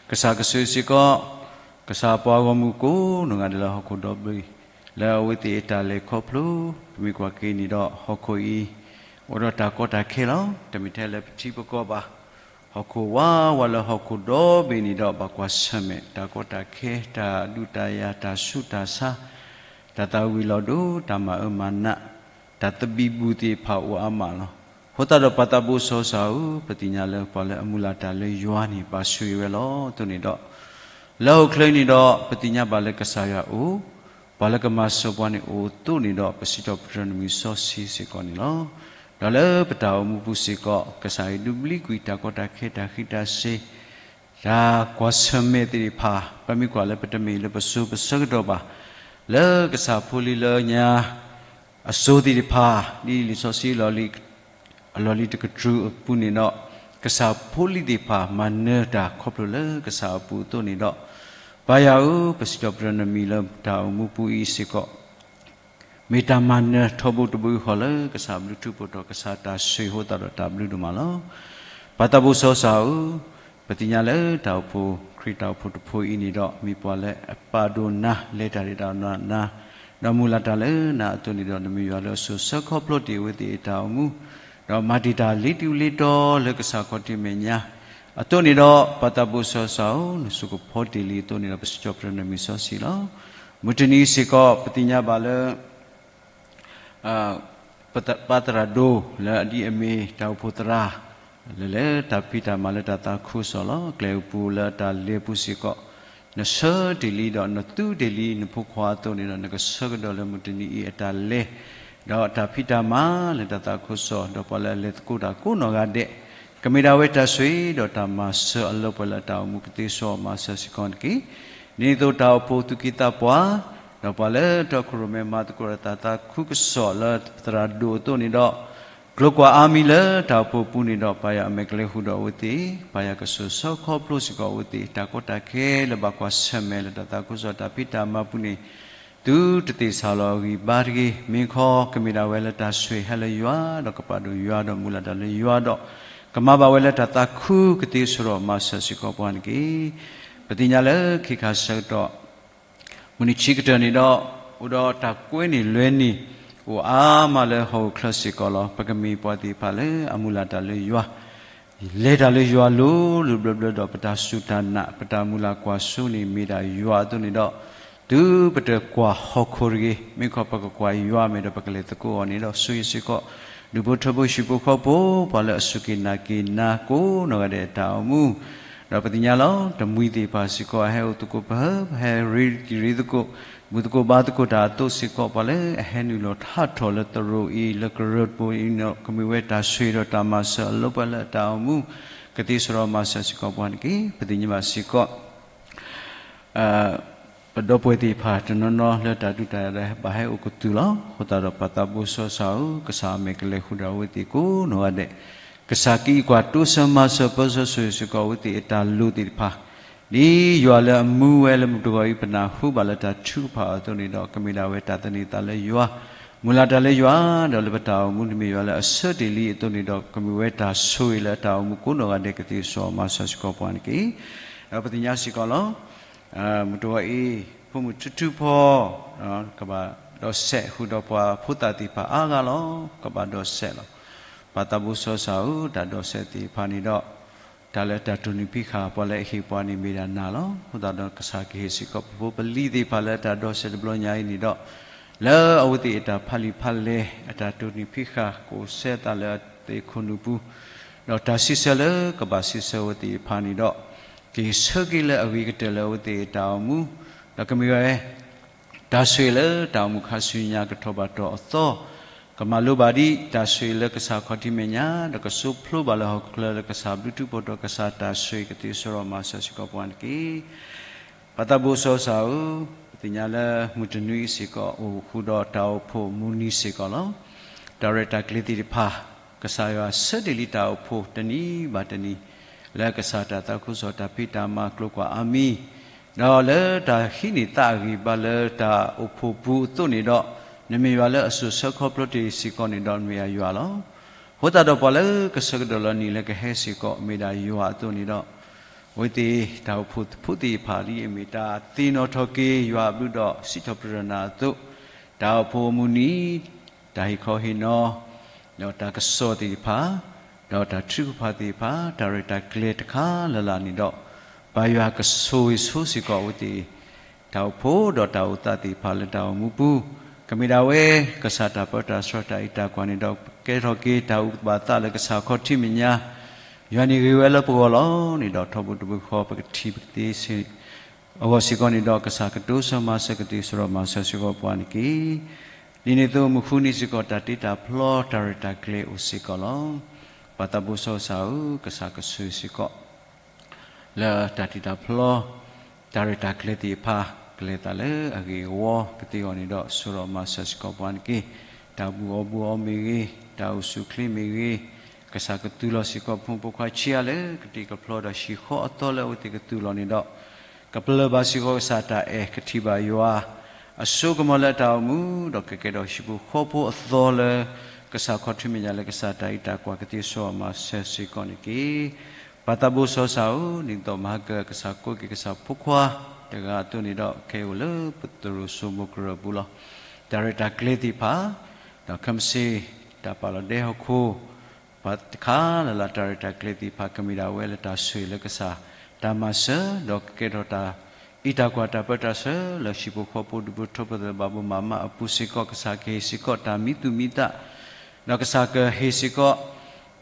ကစၢ်ကဆိၣ်ဂ့ၤစ့ၢ်ကီး ကစၢ်ပှၤဂီၢ်မုၢ်ကိးနီၢ်ဂၤဒဲးလၢဟီၣ်ခိၣ်ဒီဘ့ၣ် လၢအဝဲသ့ၣ်အတၢ်လဲၤခီဖျိ ပမ့ၢ်ကွၢ်က့ၤန့ၣ်ဒီး ဟီၣ်ခိၣ်အံၤ အိၣ်ဒီးတၢ်ကီတၢ်ခဲလီၤ. တမ့ၢ်ထဲလၢပထံပကီၢ်ဘၣ် ဟီၣ်ခိၣ်ဝးဝးလၢဟီၣ်ခိၣ်ဒီဘ့ၣ်န့ၣ်ဒီး ဘၣ်ကွၢ်ဆၢၣ်မဲာ် တၢ်ကီတၢ်ခဲ တၢ်ဒုးတၢ်ယၤ တၢ်ဆူးတၢ်ဆါ တၢ်သၣ်ဝံၤလီၤဒိ တၢ်မၤအၢမၤနး တၢ်သဘံၣ်ဘုၣ်သ့ၣ်တဖၣ်အိၣ်အါမးလီၤ. အဃိသတးဒီး ပၢ်သးဘိစီၤစၢ်ဧၢ, ပသ့ၣ်ညါလၢပှၤလၢအမုၢ်လၢ်တၢ်လၢယွၤန့ၣ် ဘၣ်ဆိၣ်ဂ့ၤဝဲလီၤ. အသိးန့ၣ်ဒီး လၢဟီၣ်ခိၣ်ချၢအံၤန့ၣ်ဒီး ပသ့ၣ်ညါဘၣ်လၢကစၢ်ယွၤအိၣ်, ပှၤလၢကမၤစၢၤပှၤန့ၣ်အိၣ်အသိးန့ၣ်ဒီး ပစံးထီၣ်ပတြၢၤနမံၤစီဆှံစ့ၢ်ကီးန့ၣ်လီၤ. ဒီးလၢပတၢ်အိၣ်မူပူၤစ့ၢ်ကီး ကစၢ်အံၤဒုးဘျံးကွံာ်တၢ်ကီတၢ်ခဲ တၢ်ဃံးတၢ်စ့ၤ တၢ်ကွၢ်ဆၢၣ်မဲာ်သ့ၣ်တဖၣ် ပမ့ၢ်ကွၢ်လၢပတမ့ၢ်လၢပစိၤပဆၢကတီၢ်ဘၣ်, လၢကစၢ်ဖိလံၤလၢညါ အစိၤသ့ၣ်တဖၣ် ဒ်လံာ်စီဆှံအလီၢ်လံၤတကတြူၢ်အပူၤန့ၣ်ဒီး ကစၢ်ဖိလံၤသ့ၣ်တဖၣ် မၤနၢၤတၢ်ခီဖျိလၢကစၢ်အပူၤအသိးန့ၣ်ဒီး ပၢ်ယွၤဧၢ, ပစံးထီၣ်ပတြၢၤနမံၤလၢတၢ်အိၣ်မူပူၤအံၤစ့ၢ်ကီး မ့ၢ်တၢ်မၤနၢၤထီဘိတဘိယူၢ်ဃီလၢကစၢ်ဘျုးထူးဖှိၣ်ထီၣ် ကစၢ်တၢ်ဆိၣ်ဂ့ၤအဃိသတးဒီးတၢ်ဘျုးဒိၣ်မးလီၤ. ပၢ်သးဘိစီၤစၢ်ဧၢ, ပသ့ၣ်ညါလၢတၢ်အိၣ်ဖှိၣ် ခရံာ်တၢ်အိၣ်ဖှိၣ်တဖှိၣ်အံၤန့ၣ်ဒီး မ့ၢ်ပှၤလၢအပာ်ဒိၣ်နၤ လဲၤတၢ်ဒဲးတၢ်နၤ ဒီးမုၢ်လၢ်တၢ်လၢနၤအသိးန့ၣ်ဒီး နမ့ၢ်ယွၤလၢအစိၤဆၢခီဖျိတ့ၢ်အဝဲသ့ၣ်အတၢ်အိၣ်မူ ဒီးမၤတ့ၢ်တၢ်လ့ၤတံၤလ့ၤတီၤလၢကစၢ်ခီၣ်ထံးမဲာ်ညါ အသိးန့ၣ်ဒီး ပၢ်သးဘိစီၤစၢ်ဧၢ, နဆိကဖီတ့ၢ်လံအသိးန့ၣ်ဒီး ပစံးထီၣ်ပတြၢၤနမံၤစီဆှံလီၤ. မုၢ်တနံၤစ့ၢ်ကီး ပသ့ၣ်ညါဘၣ်လၢ ပၢ်သရၣ်ဒိၣ်လၢအဒ်အမ့ၢ်တၢ်အိၣ်ဖှိၣ်သရၣ် လၢလဲၤတၢ်ဖံးတၢ်မၤလၢတၢ်သးခုကစီၣ်လီၤ. ကျဲအပူၤလၢတၢ်လဲၤပူၤစ့ၢ်ကီး နဆၢတ့ၢ်လံဒီးနသူတ့ၢ်လံနဖိခွါအသိးန့ၣ်ဒီး နကဆၢကဒီးလၢမုၢ်တနံၤအံၤအတၢ်လဲၤ ဒီးတၢ်ဖံးတၢ်မၤလၢတၢ်သးခုကစီၣ် ဒီးပှၤလၢအလဲၤသကိးတၢ်ကိးနီၢ်ဂၤဒဲး ကမ့ၢ်ဒၣ်ဝဲတၢ်ဆိၣ်ဂ့ၤဒီးတၢ်မၤစၢၤအလီၤပှီၢ်လၢတၢ်အိၣ်မူကသ့စိာ်မၤစၢၤစ့ၢ်ကီးန့ၣ်တက့ၢ်. ဒ်သိးတၢ်အိၣ်ဖှိၣ်သူၣ်က့သးပှၢ် ဒီးပှၤလၢတၢ်ခိၣ်ရိၣ်မဲမၤသကိးဒီးတၢ်သးခုကစီၣ်လၢပသရၣ်ဒိၣ်အသိးန့ၣ်ဒီး ကျိၤကွၢ်အါမံၤလၢတၢ်အိၣ်ဖှိၣ်ပူၤန့ၣ်ဒီး ပၢ်ယွၤအမဲာ်ကလဲၤဃုာ်ဒီးအဝဲသ့ၣ်, ပၢ်ယွၤကစိာ်ဆၢခီဖျိစ့ၢ်ကီးအဝဲသ့ၣ် တၢ်ကီတၢ်ခဲလၢဘၣ်ကွၢ်ဆၢၣ်မဲာ်လၢတၢ်သးခုကစီၣ်တၢ်ဖံးတၢ်မၤပူၤန့ၣ် သုတသ့ၣ်ဆၣ်လီၤအဂံၢ်ဘါတဂ့ၤ. မ့ၢ်ခီကမ့ၢ်ဒၣ်ဝဲလၢတၢ်ဆိၣ်ဂ့ၤဟဲလၢယွၤ ဒီးကပာ်ဒိၣ်ယွၤဒီးမုၢ်လၢ်တၢ်လၢယွၤဒီး ကမၤဘၣ်ဝဲလၢတၢ်သးခုကသ့စိာ်ဒီးမၤစၢၤစ့ၢ်ကီးပှၤန့ၣ်တက့ၢ်. ပသ့ၣ်ညါလၢခဲခါဆၢကတီၢ် မုၢ်နံၤဆံးကတၢၢ်န့ၣ်ဒီး အိၣ်ဒီးတၢ်ကွဲန့ၢ်လွဲန့ၢ် အိၣ်အါမးလၢဟီၣ်ခိၣ်ချၢစ့ၢ်ကီးလီၤ. ပကမ့ၢ်ပှၤသ့ၣ်တဖၣ်လၢအမုၢ်လၢ်တၢ်လၢယွၤ လဲၤတၢ်လၢယွၤလိၤလိၤဘျၢဘျၢဒီး ပတၢ်စူၢ်တၢ်နာ် ပတၢ်မုၢ်လၢ်ကွၢ်စိန့ၣ်မ့ၢ်ဒၣ်ယွၤအသိးန့ၣ်ဒီး သုပတကွၢ်ဟီၣ်ခိၣ်တဂ့ၤ. မ့ၢ်ခီပကကွၢ်ယွၤမ့ၢ်ဒီးပကလဲၤသကိးအီၤန့ၣ်ဒီး ဆိၣ်ဂ့ၤစ့ၢ်ကီး ဒူၣ်ဖိထၢဖိဟံၣ်ဖိဃီဖိ ပှၤလၢအစူၢ်က့ၤနာ်က့ၤနၤကိးနီၢ်ဂၤဒဲးအတၢ်အိၣ်မူ ဒီးပသ့ၣ်ညါလီၤ တမှံၤသ့ၣ်တဖၣ်စ့ၢ်ကီး အဟဲအိၣ်သကိးပဟၢ ပဟဲရ့တံၤရ့သကိး ဘူၣ်သကိးဘါသကိးတၢ်အသိးစ့ၢ်ကီး ပှၤလၢအဟဲနုာ်လီၤထးထီၣ်လၢသရိာ်အံၤ လၢကရၢတပိၤအံၤန့ၣ် ကမ့ၢ်ဝဲတၢ်ဆိၣ်ဂ့ၤဒီးတၢ်မၤစၢၤအလီၤပှီၢ်လၢအတၢ်အိၣ်မူ ကသ့စိာ်ဒီးမၤစၢၤစ့ၢ်ကီးပှၤန့ၣ်တက့ၢ်. ပသ့ၣ်ညါဘၣ်စ့ၢ်ကီး ပဒီပုၢ်ဝဲၢ်သ့ၣ်တဖၣ်တနီၤနီၤလၢတၢ်ဒုးတၢ်ယၤဒီးဘၣ်ဟဲအိၣ်ကတုၤလီၤ. အဃိသတးဒီးပၢ်သးဘိစီၤစၢ်ဧၢ, ကစၢ်အမဲာ်ကလဲၤဃုာ်ဒီးအဝဲသ့ၣ်ကိးနီၢ်ဂၤဒဲး, ကစၢ်ကအံးကွၢ်တိစၢၤမၤစၢၤပၢဆှၢဆိၣ်ဂ့ၤစ့ၢ်ကီးအဝဲသ့ၣ်အတၢ်လိၣ်သ့ၣ်တဖၣ်, ဒ်ယွၤလၢအမူဝဲလၢမုၢ်တဂီၤအံၤ ပနၢ်ဟူဘၣ်လၢတၢ်ထုကဖၣ်အသိးန့ၣ်ဒီး ကမ့ၢ်ဒၣ်ဝဲတၢ်သန့ၤသးလၢယွၤ, မုၢ်လၢ်တၢ်လၢယွၤ, ဒီးလၢပတၢ်အိၣ်မူန့ၣ်မ့ၢ်ယွၤလၢအဆၢတ့ၢ်လံအသိးန့ၣ်ဒီး ကမ့ၢ်ဝဲတၢ်ဆိၣ်ဂ့ၤလၢအတၢ်အိၣ်မူကိးနီၢ်ဂၤဒဲး ကသ့စိာ်မၤစၢၤစ့ၢ်ကီးပှၤန့ၣ်တက့ၢ်. ဒီးပသ့ၣ်ညါစ့ၢ်ကီးလီၤ. မုၢ်တဂီၤအံၤ ဖိမုၣ်ထူထူဖီ ကဘၣ်ဒီးစဲးဃုာ်ဒီးပှၤဖိသၣ်သ့ၣ်တဖၣ်အါဂၤလီၤ. ကဘၣ်ဒီးစဲးလီၤ. ပၢ်သးဘိစီၤစၢ်ဧၢ, တၢ်ဒီးစဲးသ့ၣ်တဖၣ်န့ၣ်ဒီး တၢ်လၢတၢ်တိၢ်နီၣ်ဖံးဃာ်ပှၤလၢအဟ့ၣ်ပှၤန့ၣ်မ့ၢ်ဒၣ်နၤလီၤ. အဃိသတးဒီးကစၢ်ကဟ့ၣ်စ့ၢ်ကီးပဖိပလံၤသ့ၣ်တဖၣ်လၢတၢ်ဒီးစဲးတဘျီညါအံၤန့ၣ်ဒီး လၢအဝဲသ့ၣ်အတၢ်ဖးလံာ်ဖးလဲၢ် အတၢ်တိၢ်နီၣ်ဖံးဃာ် ကအိၣ်ဆဲးအသးလၢအသ့ၣ်ခိၣ်နူာ်ပူၤ ဒီးတၢ်စံးဆၢလၢကဘၣ်စံးဆၢဝဲသ့ၣ်တဖၣ်န့ၣ်ဒီး ကဟ့ၣ်ဆၢက့ၤလၢအဂ့ၤကတၢၢ်လၢအဝဲသ့ၣ်အတၢ်အိၣ်မူ, ဒီးကမ့ၢ်ဝဲ တၢ်ဆိၣ်ဂ့ၤလၢတၢ်အိၣ်မူခါဆူညါကထီၣ်ဘၣ်တီၢ်အသီ, ကမၤလိဘၣ်ဒ်တၢ်ဆိၣ်ဂ့ၤလၢကစၢ်ခီၣ်ထံးမဲာ်ညါ ဒီးကစိဖျိဘၣ်လၢဟီၣ်ခိၣ်ချၢလၢကစၢ်ဘျုးထူးဖှိၣ်ထီၣ် ကစၢ်တၢ်ဆိၣ်ဂ့ၤကသ့စိာ်ဒီးမၤစၢၤစ့ၢ်ကီးပှၤန့ၣ်တက့ၢ်. ပၢ်သးဘိစီၤစၢ်ဧၢ, ပသ့ၣ်ညါလၢမုၢ်တနွံအံၤစ့ၢ်ကီး အိၣ်ဃုာ်ဒီးတၢ်အိၣ်ဖှိၣ်မုၢ်နံၤစ့ၢ်ကီးလီၤ. တၢ်ရဲၣ်တၢ်ကျဲၤသ့ၣ်တဖၣ် ကစၢ်ယွၤဆၢတ့ၢ်လံတၢ်အိၣ်ဖှိၣ်တနံၤဘၣ်တနံၤ လၢကစၢ်တၢ်သးခုကစီၣ်တၢ်ဖံးတၢ်မၤကျိၤကွၢ်အါမံၤ ဒီးလၢတၢ်ဟံးန့ၢ်သးအဂံၢ်ဘါလၢတၢ်အိၣ်ဖှိၣ်ပူၤအသိးန့ၣ်ဒီး နမ့ၢ်ယွၤလၢအစိၤဆၢခီဖျိတ့ၢ်စ့ၢ်ကီးန့ၣ်ဒီး မ့ၢ်ယွၤလီၤ. အဃိသတးဒီးပှၤလၢကဆၢကတီၢ်လၢနံၤလၢကဟဲစ့ၢ်ကီး မ့ၢ်ဒၣ်ယွၤအသိးန့ၣ်ဒီး, အဝဲသ့ၣ်တၢ်အိၣ်ဖှိၣ်ဖိသ့ၣ်တဖၣ်ဒ်အမ့ၢ်တၢ်သ့ၣ်နီၣ်ထီၣ်က့ၤယွၤအဘျုးဒီးစံးထီၣ်ပတြၢၤနၤအသိး, တၢ်အိၣ်ဖှိၣ်အမုၢ်နံၤ, တၢ်ဟ့ၣ်ခီဟ့ၣ်နီၤ, ဒီးတၢ်ကစီၣ်သ့ၣ်တဖၣ်, ဒီးတၢ်ထုကဖၣ်သ့ၣ်တဖၣ်, တၢ်ရဲၣ်တၢ်ကျဲၤတခါလၢ်လၢ်န့ၣ်ဒီး, ပၢ်ယွၤကဆိၣ်ဂ့ၤဆိၣ်စ့ၢ်ကီးအဝဲသ့ၣ် တၢ်အိၣ်ဖှိၣ်ဒီးတၢ်အိၣ်သးသ့ၣ်တဖၣ်လၢတၢ်အိၣ်မူပူၤ, ကမ့ၢ်ဒၣ်ဝဲ ကစၢ်တၢ်ပၢတၢ်ဆှၢတၢ်အံးတၢ်ကွၢ်န့ၣ်ဒီး ကဲထီၣ်က့ၤတၢ်အိၣ်ဘၣ်သးလၢကစၢ်ခီၣ်ထံးမဲာ်ညါ, ယွၤန့ၣ်ဂ့ၤဝဲလၢပဂီၢ်လီၤန့ၣ်ဒီး ထီဘိတဘိဃီပကထံၣ်ပကသ့စ့ၢ် အဂီၢ်စ့ၢ်ကီးန့ၣ်ဒီး ကစၢ်ကတိၤဆၢမၤစၢၤကသ့ၣ် ဆိၣ်ဒီးမၤစၢၤစ့ၢ်ကီးပှၤန့ၣ်တက့ၢ်. ဒ်န့ၣ်အသိးမုၢ်ဃုနံၤစ့ၢ်ကီး တၢ်တ့တၢ်ဖျီတၢ်ရဲၣ်တၢ်ကျဲၤအိၣ်စ့ၢ်ကီးလီၤ. ပၢ်သးဘိစီဆှံဧၢ, ကစၢ်ကဆိၣ်ဂ့ၤစ့ၢ်ကီး လၢတၢ်တ့တၢ်ဖျီ တၢ်ရဲၣ်တၢ်ကျဲၤသ့ၣ်တဖၣ် ကလဲၤသးလၢအဂ့ၢ်အဝီကသ့အဂီၢ်န့ၣ်ဒီး ဆိၣ်ဒီးမၤစၢၤစ့ၢ်ကီးပှၤန့ၣ်တက့ၢ်. တၢ်ဘူၣ်အီၣ်ဘူၣ်အီမ့ၢ်ဂ့ၤ, တၢ်အိၣ်ဆူၣ်အိၣ်ချ့မ့ၢ်ဂ့ၤ, ကစၢ်ကသူၣ်လီၤစ့ၢ်ကီးဖိမုၣ်ဖိခွါဆံးအါလၢကတံၤကဖျီဒီး ဟံၣ်ဃီအသီလၢအဝဲသ့ၣ်ကသူၣ်လီၤန့ၣ်ဒီး ကပလၢၢ်ဘၣ်စ့ၢ်ကီးကစၢ်တၢ်အဲၣ် ကထံၣ်ဘၣ်ယွၤ အစိကမီၤလၢအတၢ်အိၣ်မူ ဒီးကကဲထီၣ်ဟံၣ်ဖိဃီဖိအသီလၢ ကစၢ်ခီၣ်ထံးမဲာ်ညါလၢကစၢ်တၢ်အံးတၢ်ကွၢ်ကသ့ ဆိၣ်ဒီးမၤစၢၤစ့ၢ်ကီးန့ၣ်တက့ၢ်. ပၢ်သးဘိစီဆှံဧၢ, ဒ်သိးမဟါက ကစၢ်ကိးက့ၤကစၢ်ဖိခွါတဂၤအသိးန့ၣ်ဒီး ခဲအံၤအိၣ်လၢပသရိာ်စိမိၤကရၢၢ်ပူၤလီၤ. တၢ်ရဲၣ်တၢ်ကျဲၤသ့ၣ်တဖၣ်, ဒီးခဲမုၢ်ဆ့ၣ် တၢ်ပာ်လီၤဒဲဟီၣ်ခိၣ် ပှၤတခါလၢ်လၢ် တၢ်ရဲၣ်တၢ်ကျဲၤသ့ၣ်တဖၣ် ကမ့ၢ်ဒၣ်ဝဲလၢတၢ်ဆိၣ်ဂ့ၤလၢကစၢ် တၢ်မၤစၢၤ ဒီးကကဲထီၣ်တၢ်အံးတၢ်ကွၢ်တၢ်ပၢတၢ်ဆှၢ လၢဟံၣ်ဖိဃီဖိဒူၣ်ဖိထၢဖိသ့ၣ်တဖၣ်ဘၣ်မၤမးအပူၤစ့ၢ်ကီး ကစၢ်ကဟ့ၣ်စ့ၢ်ကီးတၢ်မံသူၣ်မံသး, ဒီးကစၢ်ကဟ့ၣ်စ့ၢ်ကီး